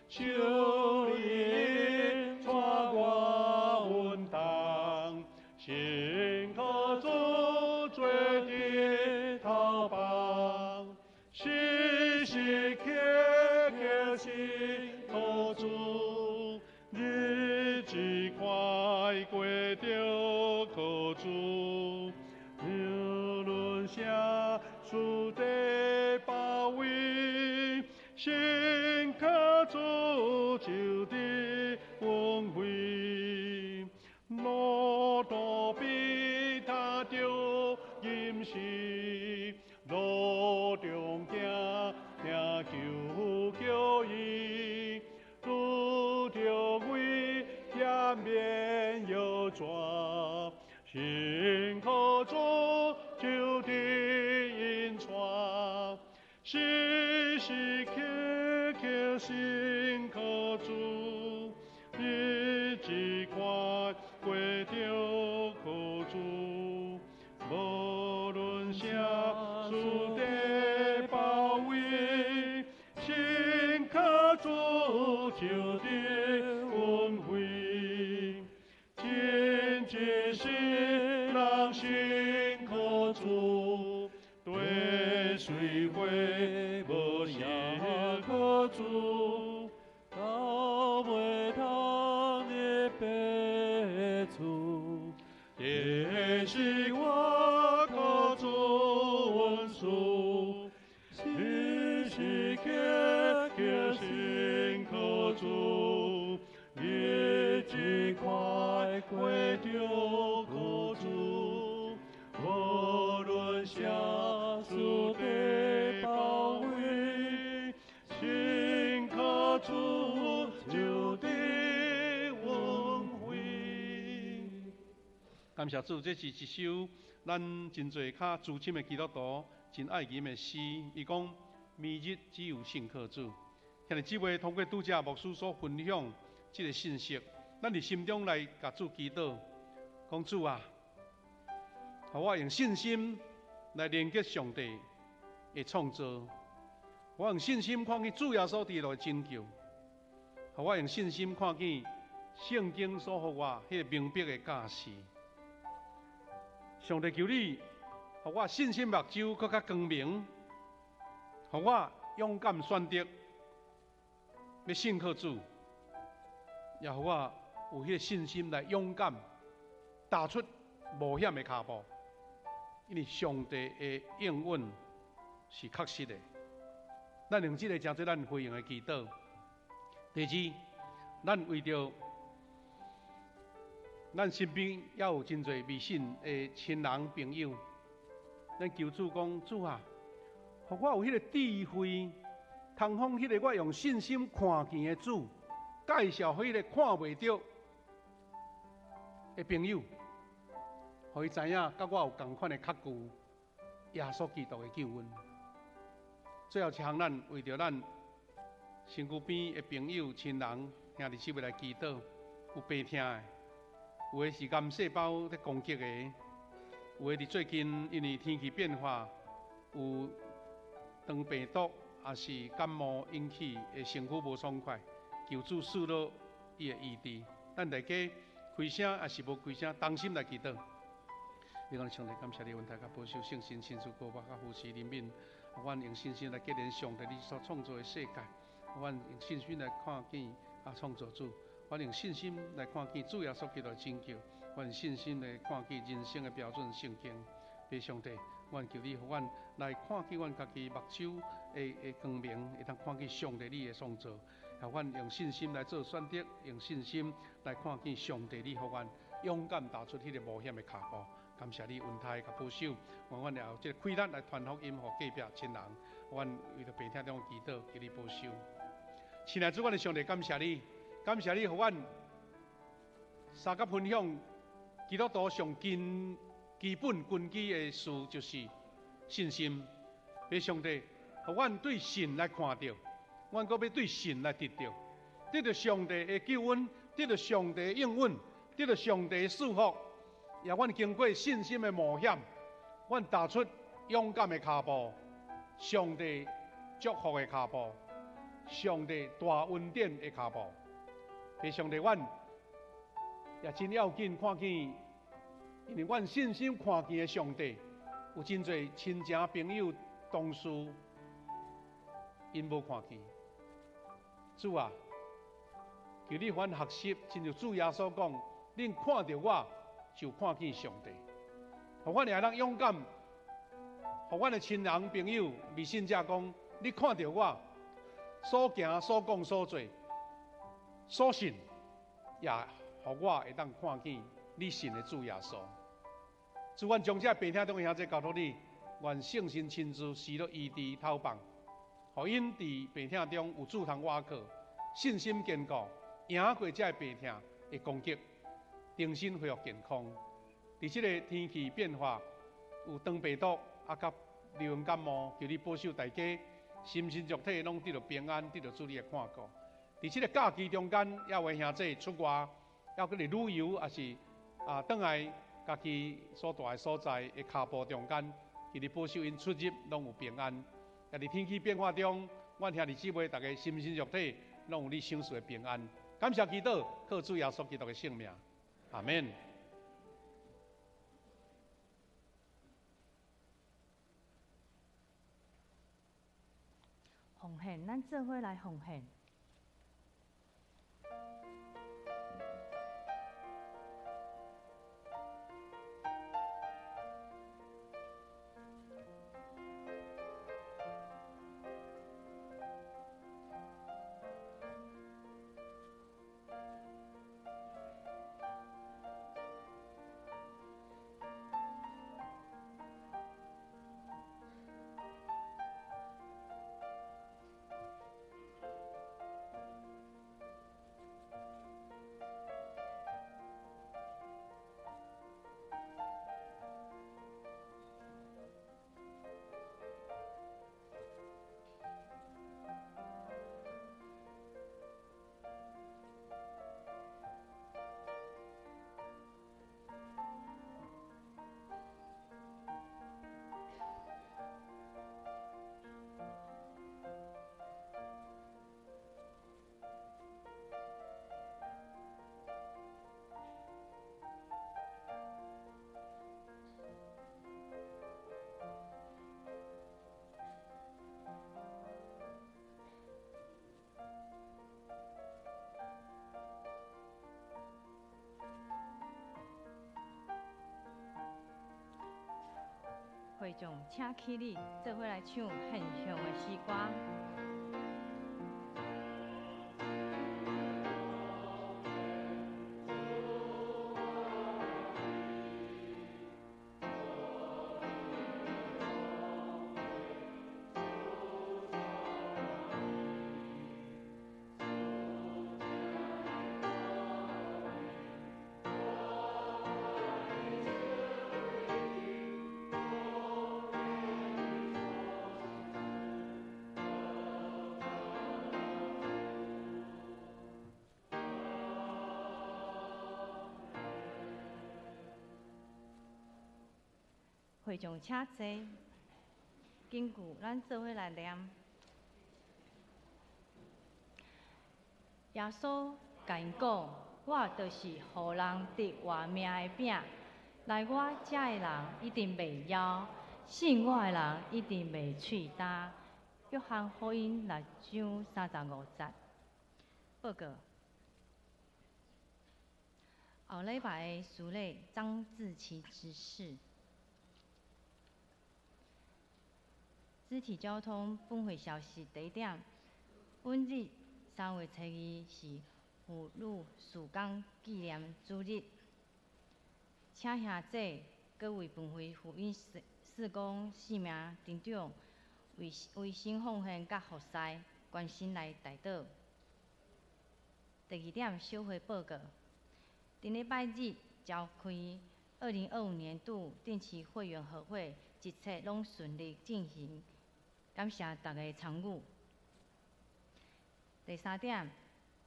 求你帶我穩當，信靠主做日頭幫，時時刻刻信靠主，日子快過就靠主，無論啥事的包圍，信靠主就得恩惠。路途比他著吟詩，路中行聽求叫伊，拄著危險免搖轉，信靠主就得引帶，時時刻刻信靠主，日子快過就靠主，無論啥事的包圍，信靠主就得恩惠。真一世人信靠主，對水火無信靠主，到尾通入白厝，這是我靠主恩賜，時時刻刻信靠主，日子快過就靠主，無論啥事的包圍，信靠主就得恩惠。感謝主，這是一首咱真濟較資深的基督徒真愛吟的詩。伊講：暝日只有信靠主。兄弟姊妹，通過拄才牧師所分享這個信息，咱佇心中來共主祈禱，講主啊，予我用信心來連結上帝的創造，我用信心看見主耶穌佇路的拯救，予我用信心看見聖經所予我彼個明白的教示。上帝求你，予我信心目睭閣較光明，予我勇敢選擇欲信靠主，也予我有彼個信心來勇敢踏出冒險的跤步。因為上帝的應允是確實的。咱用這個成做咱回應的祈禱。第二，咱為著咱身邊猶有真濟未信的親人朋友，咱求主講，主啊，予我有彼個智慧，通向彼个我用信心看见的主，介绍彼个看袂著的朋友，予伊知影，佮我有仝款的确据，耶稣基督的救恩。最后一项，咱为著咱身躯边的朋友、亲人、兄弟姊妹来祈祷，有病疼的，有的是癌细胞咧攻击的，有的伫最近因为天气变化，有肠病毒，也是感冒引起的身躯无爽快，求主赐落伊的医治。咱大家开声，抑是无开声，同心来祈祷。你讲上帝感谢你，恩待佮保守圣神亲自膏抹佮扶持怜悯，阮用信心来结连上帝你所创造的世界，阮用信心来看见创造主，阮用信心来看见主耶稣基督的拯救，阮用信心来看见人生的标准圣经。父上帝，阮求你，予阮来看见阮家己目睭的光明，会当看见上帝你的创造。予阮用信心来做选择，用信心来看见上帝你，予阮勇敢踏出彼个冒险的跤步。感谢你恩待佮保守，愿阮也有这个气力来传福音，予隔壁亲人。阮为著病疼中祈祷，求你保守。亲爱的主，阮的上帝，感谢你，感谢你，予阮相佮分享基督徒上根基本根基的事，就是信心。父上帝，予阮对信来看著，阮阁欲对信来得著，得著上帝的救恩，得著上帝的应允，得著上帝的祝福。也阮经过信心的冒险，阮踏出勇敢的跤步，上帝祝福的跤步，上帝大恩典的跤步。父上帝，阮也真要紧看见，因为阮信心看见的上帝，有真济亲情朋友同事，𪜶无看见。主啊，求你予阮学习，亲像主耶稣讲，恁看著我，就看见上帝。予阮也通勇敢，予阮的亲人朋友、未信者讲，你看著我所行、所讲、所做、所信，也予我会当看见你信的主耶稣。主，阮将这病疼中的兄弟交托你，愿圣神亲自施落医治透放，予𪜶伫病疼中有主通倚靠，信心坚固，赢过这病疼的攻击，重新恢复健康。伫这个天气变化，有肠病毒佮流行感冒，求你保守大家心身肉体拢得著平安，得著主你的看顾。伫这个假期中间，也有兄弟出外，犹阁伫旅游，抑是转来家己所蹛的所在的跤步中间，求你保守𪜶出入拢有平安。也伫天气变化中，阮兄弟姊妹逐家心身肉体拢有你赏赐的平安。感谢祈祷，靠主耶稣基督的圣名，阿们。奉献，咱做伙来奉献。会众，请起立，做伙来唱献上的诗歌。會眾請坐。根據咱做伙來念，耶穌共𪜶講：我就是予人得活命的餅，來我遮的人一定袂枵，信我的人一定袂喙焦。約翰福音六章三十五節。報告。後禮拜的司禮張志奇執事。肢體交通本會消息第一點，本日3月初2是婦女事工紀念主日，請兄弟各位本會福音事工性命長長為為新奉獻佮服侍關心來代禱。第二點，小會報告。頂禮拜日召開2025年度定期會員和會，一切攏順利進行，感謝大家參與。第三點，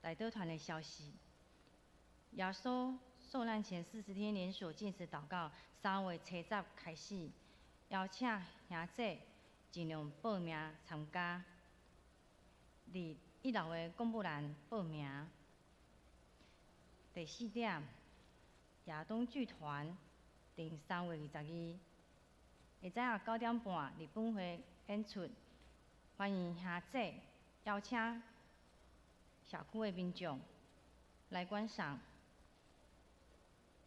代禱團的消息。耶穌受難前40天連鎖禁食禱告，3月初十開始，邀請兄弟盡量報名參加。佇一樓的公布欄報名。第四點，亞東劇團定3月22下早9點半佇本會演出，歡迎兄弟邀請社區的民眾來觀賞。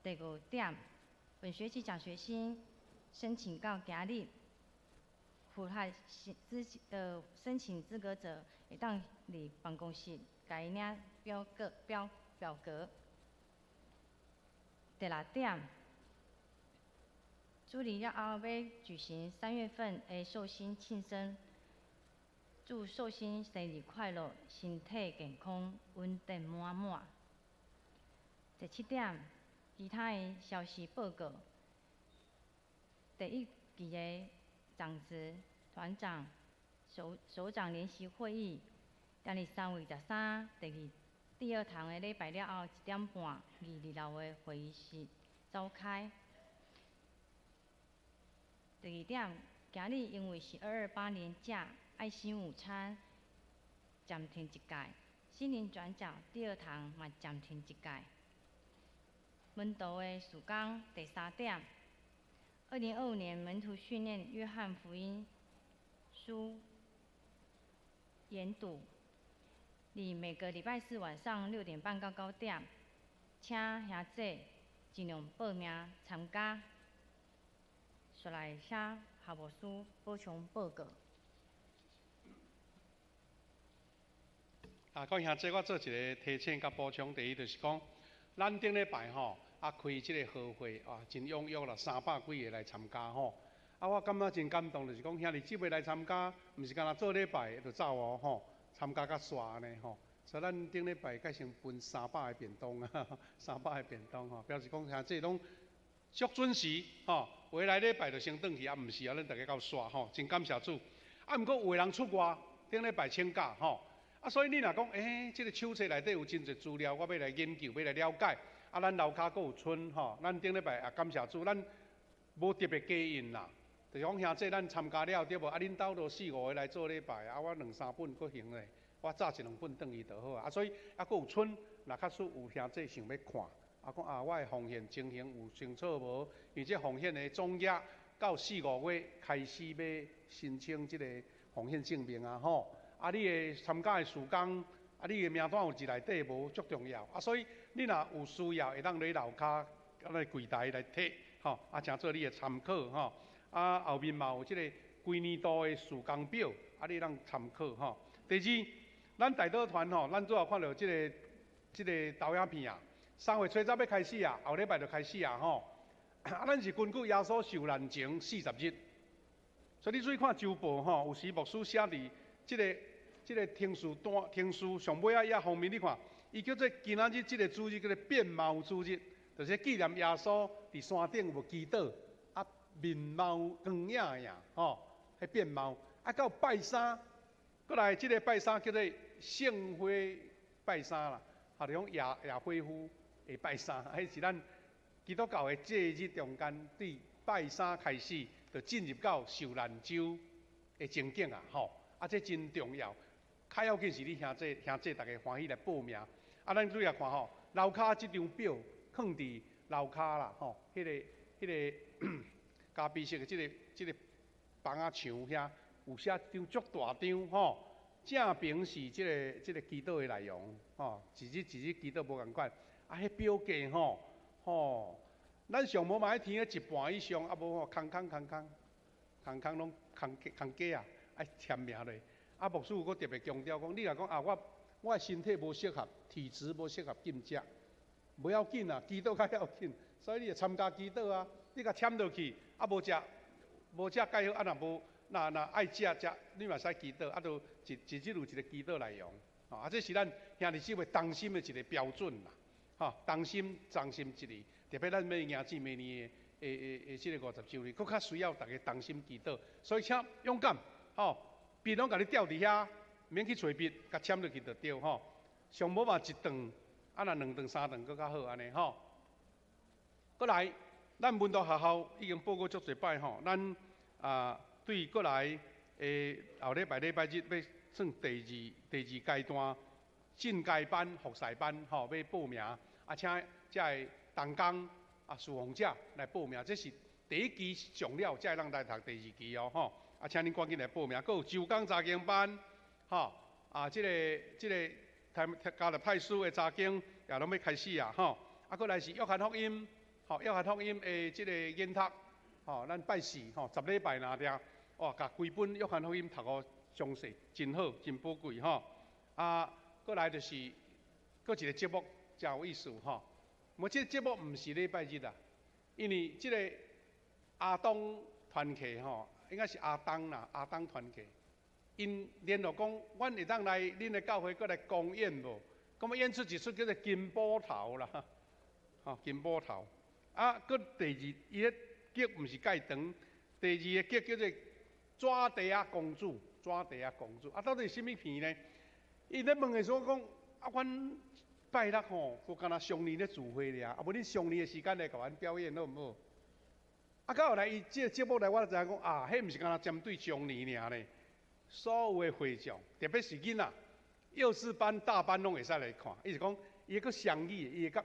第五點，本學期獎學金申請到今日，符合資申請資格者，會當佇辦公室共伊領表格。第六點，主禮了後欲舉行3月份的壽星慶生，祝壽星生日快樂，身體健康，恩典滿滿。第七點，其他的消息報告。第一期的長執、團長、首長聯席會議，今日3月13，第二堂的禮拜了後1點半，佇二樓的會議室召開。第二點，今日因為是228年假，愛心午餐暫停一屆，心靈轉角第二堂嘛暫停一屆。門徒的事工第三點，2025年門徒訓練約翰福音書研讀。佇每個禮拜四晚上6點半到9點，請兄弟盡量報名參加。續來請夏牧師補充報告。啊，各位兄弟，我做一個提醒佮補充。第一就是講，咱頂禮拜吼啊開這個和會啊，真踴躍啦，三百幾个來參加吼。啊，我感覺真感動，就是講兄弟姊妹來參加，毋是干焦做禮拜就走哦吼。參加甲煞按呢吼，所以咱頂禮拜改成分三百个便當啊，三百个便當吼，表示講兄弟攏足準時吼，有的來禮拜就先轉去，啊毋是啊，咱逐家到煞吼，真感謝主。啊，毋過有的人出外，頂禮拜請假吼，啊，所以你若講，欸，這個手冊內底有真濟資料，我欲來研究，欲來了解。啊，咱樓跤閣有剩吼，咱頂禮拜也感謝主，咱無特別加印啦。就是講兄弟，咱參加了對無？啊，恁兜都四五个來做禮拜，啊，我兩三本閣行咧，我紮一兩本轉去就好啊。啊，所以啊，閣有剩，若假使有兄弟想欲看，啊，講啊，我的奉獻情形有清楚無？因為這奉獻的總額到四五月開始欲申請這個奉獻證明啊吼。啊，你的參加的事工，啊，你的名單有佇內底無？足重要。啊，所以你若有需要，會當來樓跤，啊，來櫃台來提，吼，啊，誠做你的參考吼。啊，後面嘛有這個規年度的事工表，啊，你通參考吼。第二，咱代禱團吼，咱拄仔看著這個投影片啊，3月初十欲開始啊，後禮拜就開始啊吼。啊，咱是根據耶穌受難前四十日，所以你注意看週報吼，有時牧師寫佇這個程序單、程序上尾仔頁方面，你看，伊叫做今仔日這個主日叫做變貌主日，就是紀念耶穌佇山頂有無祈禱。面貌光影影，吼，彼變貌啊，到拜三，閣來這個拜三叫做聖花拜三啦，或者講野花夫的拜三，彼是咱基督教的節日中間，對拜三開始，就進入到受難週的情景啊，吼！啊，這真重要。較要緊是你兄姊兄姊逐家歡喜來報名。啊，咱主要看吼，樓跤這張表囥佇樓跤啦，吼，彼個咖啡色的這個房仔牆遐有寫一張足大張吼，正爿是這個祈禱的內容，吼，一日一日祈禱無仝款。啊，彼表格吼，吼，咱上無嘛愛填咧一半以上，啊無吼空空空空，空空攏空空格啊，愛簽名落。啊，牧師有閣特別強調講，你若講啊，我的身體無適合，體質無適合禁食，無要緊啊，祈禱較要緊，所以你會參加祈禱啊，你共簽落去，啊無食無食蓋好，啊若無若若愛食食，你嘛使祈禱，啊就一一日有一個祈禱內容，啊，這是咱兄弟姊妹同心的一個標準啦，吼，同心同心一致，特別咱欲迎接明年的這個50週年，閣較需要逐家同心祈禱，所以請勇敢，吼，筆攏共你吊佇遐，免去揣筆，共簽落去就對吼。上無嘛一頓，啊若兩頓三頓閣較好按呢吼。閣來，咱門徒學校已經報告足濟擺吼，咱啊對閣來的後禮拜禮拜日欲算第二階段進階班、服侍班吼，欲報名，啊請遮的同工啊侍奉者來報名，這是第一期上了，才會當來讀第二期哦吼。啊，請恁趕緊來報名。閣有周工查經班，吼啊，這個加勒泰書的查經也攏欲開始啊，吼。啊，閣來是約翰福音，吼，約翰福音的這個研讀，吼，咱拜四吼10禮拜若定，哇，共規本約翰福音讀予詳細，真好，真寶貴吼。啊，閣來就是閣一個節目，誠有意思吼。無，這個節目毋是禮拜日啊，因為這個亞東團契吼，應該是亞東啦，亞東團契，𪜶聯絡講，阮會當來恁的教會閣來公演無？咁啊演出一出叫做金捕頭啦，吼金捕頭。啊，閣第二，伊彼劇毋是蓋長，第二個劇叫做抓地仔公主，抓地仔公主。啊，到底是啥物片呢？伊咧問的時候講，啊，阮拜六吼，閣敢若雙年咧聚會爾，啊無恁雙年的時間來共阮表演好毋好？啊，到後來伊這個節目來，我才知影講啊，彼毋是敢若針對雙年爾呢，所有的會眾，特別是囡仔，幼稚班、大班攏會使來看。伊是講，伊會閣雙語，伊會佮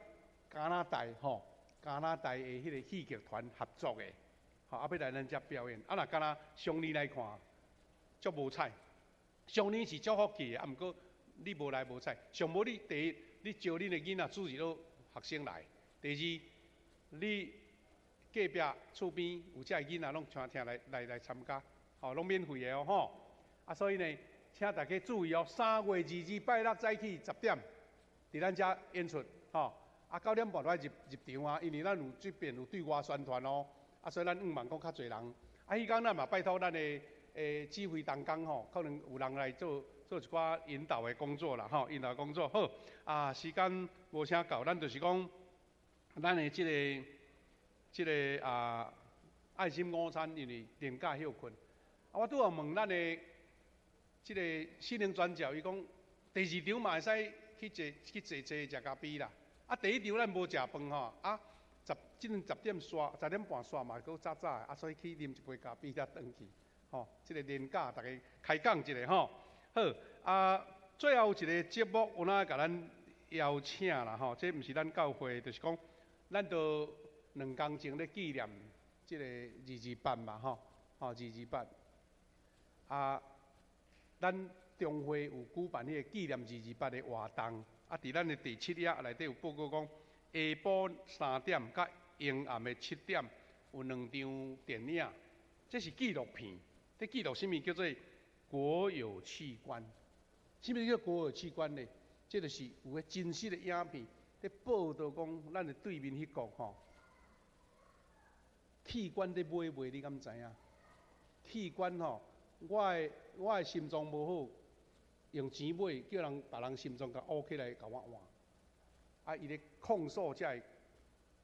加拿大吼，加拿大的彼個戲劇團合作的，吼，啊，欲來咱遮表演。啊，若敢若雙年來看，足無彩。雙年是足福氣的，啊，毋過你無來無彩。上無你第一，你招恁的囡仔主日學學生來；第二，你隔壁厝邊有遮的囡仔攏聽聽來來來參加，吼，攏免費的哦，吼。啊，所以呢，請大家注意哦，3月22拜六早起10點，佇咱遮演出，吼。啊，9點半就愛入入場啊，因為咱有這邊有對外宣傳哦，啊，所以咱向望講較濟人。啊，彼工咱嘛拜託咱的指揮同工吼，可能有人來做做一寡引導的工作啦，吼，引導工作好。啊，時間無啥夠，咱就是講，咱的這個啊愛心午餐，因為連假歇睏。啊，我拄仔問咱的這個心靈傳教，伊講第二場嘛會使去坐坐食咖啡啦。啊，第一場咱無食飯吼，啊，這陣10點煞，10點半煞嘛，閣早早的，啊，所以去啉一杯咖啡才轉去，吼，這個連假逐家開講一下吼。好，啊，最後一個節目有哪共咱邀請啦吼，這毋是咱教會，就是講咱都兩工前咧紀念這個228嘛吼，吼二二八。啊，咱中會有舉辦彼個紀念二二八的活動。啊，佇咱的第七頁內底有報告講，下晡3點佮暝暗的7點有兩場電影，這是紀錄片，佇記錄啥物叫做國有器官？啥物叫國有器官呢？這就是有個真實的影片，佇報導講咱的對面彼國吼，器官佇買賣，你敢知影？器官吼，我的心臟無好。用錢買，叫人別人心臟共挖起來，共我換。啊，伊咧控訴這个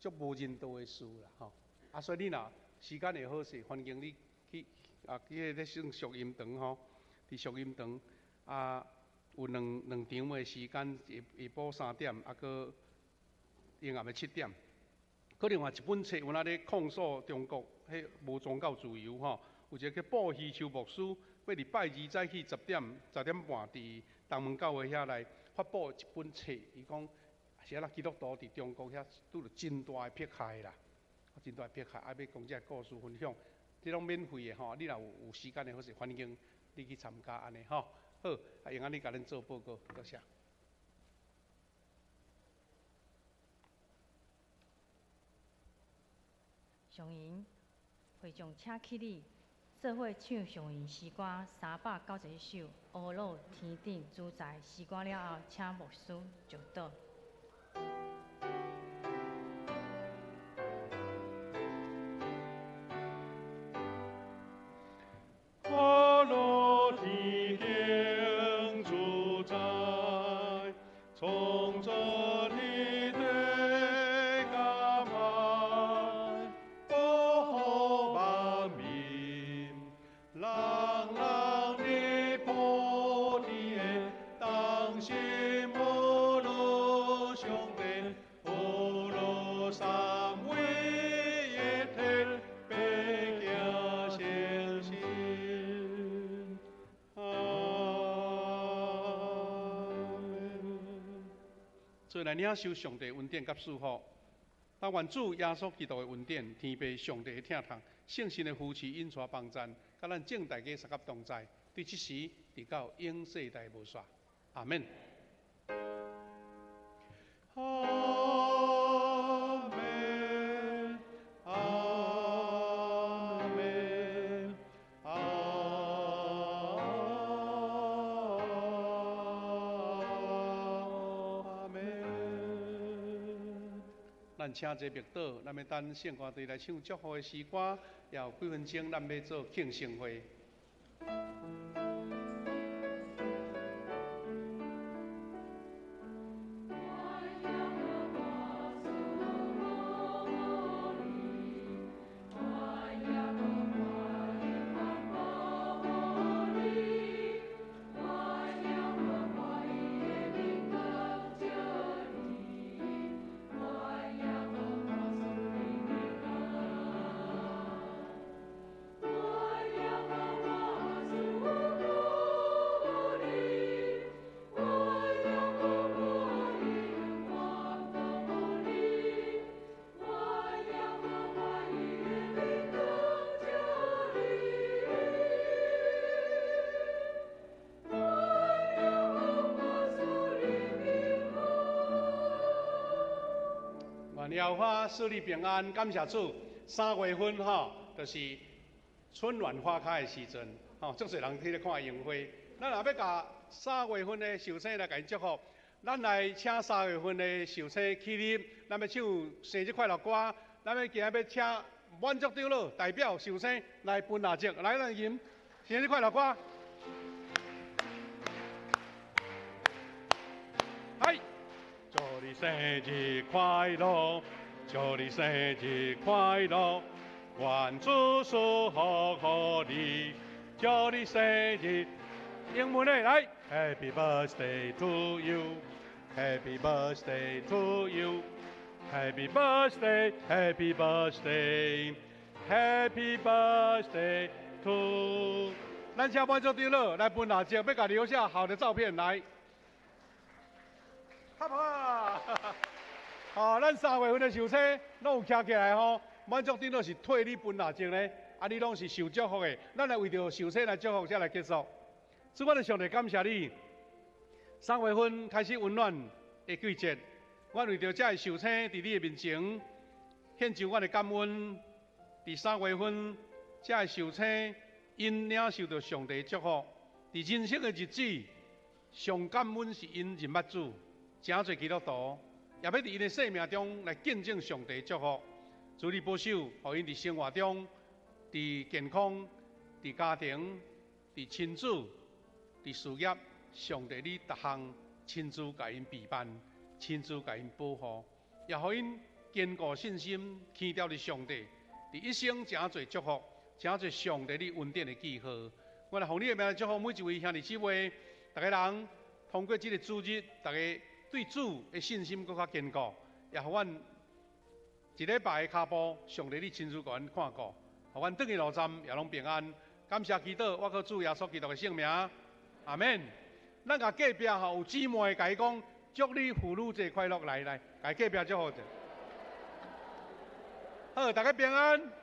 足無人道的事啦，吼。啊，所以你若時間會好勢，歡迎你去啊，去彼個算淑音堂吼，佇淑音堂啊，有兩場的時間，下晡3點，啊，閣暝暗的7點。可能嘛一本册有那咧控诉中国彼无宗教自由吼，有一个叫布希秋牧师，欲礼拜二早起10点10点半伫东门教会遐来发布一本册，伊讲是按怎基督徒伫中国遐拄著真大的迫害啦，真大的迫害，啊欲讲这个故事分享，这拢免费的吼，你若有时间的，好势欢迎你去参加按呢吼。好，啊用按呢共恁做报告，多谢。上银会众请起立，做伙唱上银诗歌391首《阿乐天顶主宰》诗歌了后，请牧师祝祷。阿乐天顶主宰，创造天地甲海，保护万民，人人伫普天的同心阿乐上帝，阿乐三位一体，百行诚实。阿门。做来领受上帝恩典佮祝福，但愿主耶稣基督的恩典、天父上帝的疼痛、圣神的扶持、引带帮赞，佮咱众大家相佮同在，对这时直到永世代无煞。阿门。阿门，阿门，阿门。咱请这默祷，咱欲等圣歌队来唱祝福的诗歌，也有几分钟，咱欲做庆生会。愿耶和华赐你平安，感谢主。3月份吼，就是春暖花开的时阵，吼，足侪人去咧看樱花。咱若欲共3月份的寿星来共𪜶祝福，咱来请3月份的寿星起立，咱欲唱生日快乐歌，咱欲今仔欲请满足长老代表寿星来分蜡烛，来，咱吟生日快乐歌。嗨，祝你生日快乐，祝你生日快乐，愿主赐福予你，祝你生日。英文的来，Happy birthday to you，Happy birthday to you，Happy birthday，Happy birthday，Happy birthday to。咱请满足长老来分蜡烛，欲共留下好的照片来。哈哈，好，咱3月份的寿星拢有徛起来吼，满足长老是替你分蜡烛呢，啊，你拢是受祝福的。咱来为著寿星来祝福，才来结束。主，我的上帝感谢你，3月份开始温暖的季节，我为著这个寿星伫你的面前献上我的感恩。伫3月份，这个寿星𪜶领受著上帝祝福，伫人生的日子，上感恩是𪜶认捌主。诚济基督徒，也欲伫𪜶的生命中来见证上帝祝福。主你保守，予𪜶伫生活中，伫健康、伫家庭、伫亲子、伫事业，上帝你逐项亲自共𪜶陪伴，亲自共𪜶保护，也予𪜶坚固信心，牵牢伫上帝，伫一生诚济祝福，诚济上帝你恩典的记号。我来奉你的名来祝福每一位兄弟姊妹，逐家人通过这个主日，逐家对主的信心阁较坚固，也予阮一禮拜的跤步，上帝你親自共阮看顧，予阮轉去路站也攏平安。感謝祈禱，我靠主耶穌基督的聖名，阿門。咱共隔壁吼有姊妹共伊講，祝你婦女節快樂，來來，共隔壁祝福者。好，大家平安。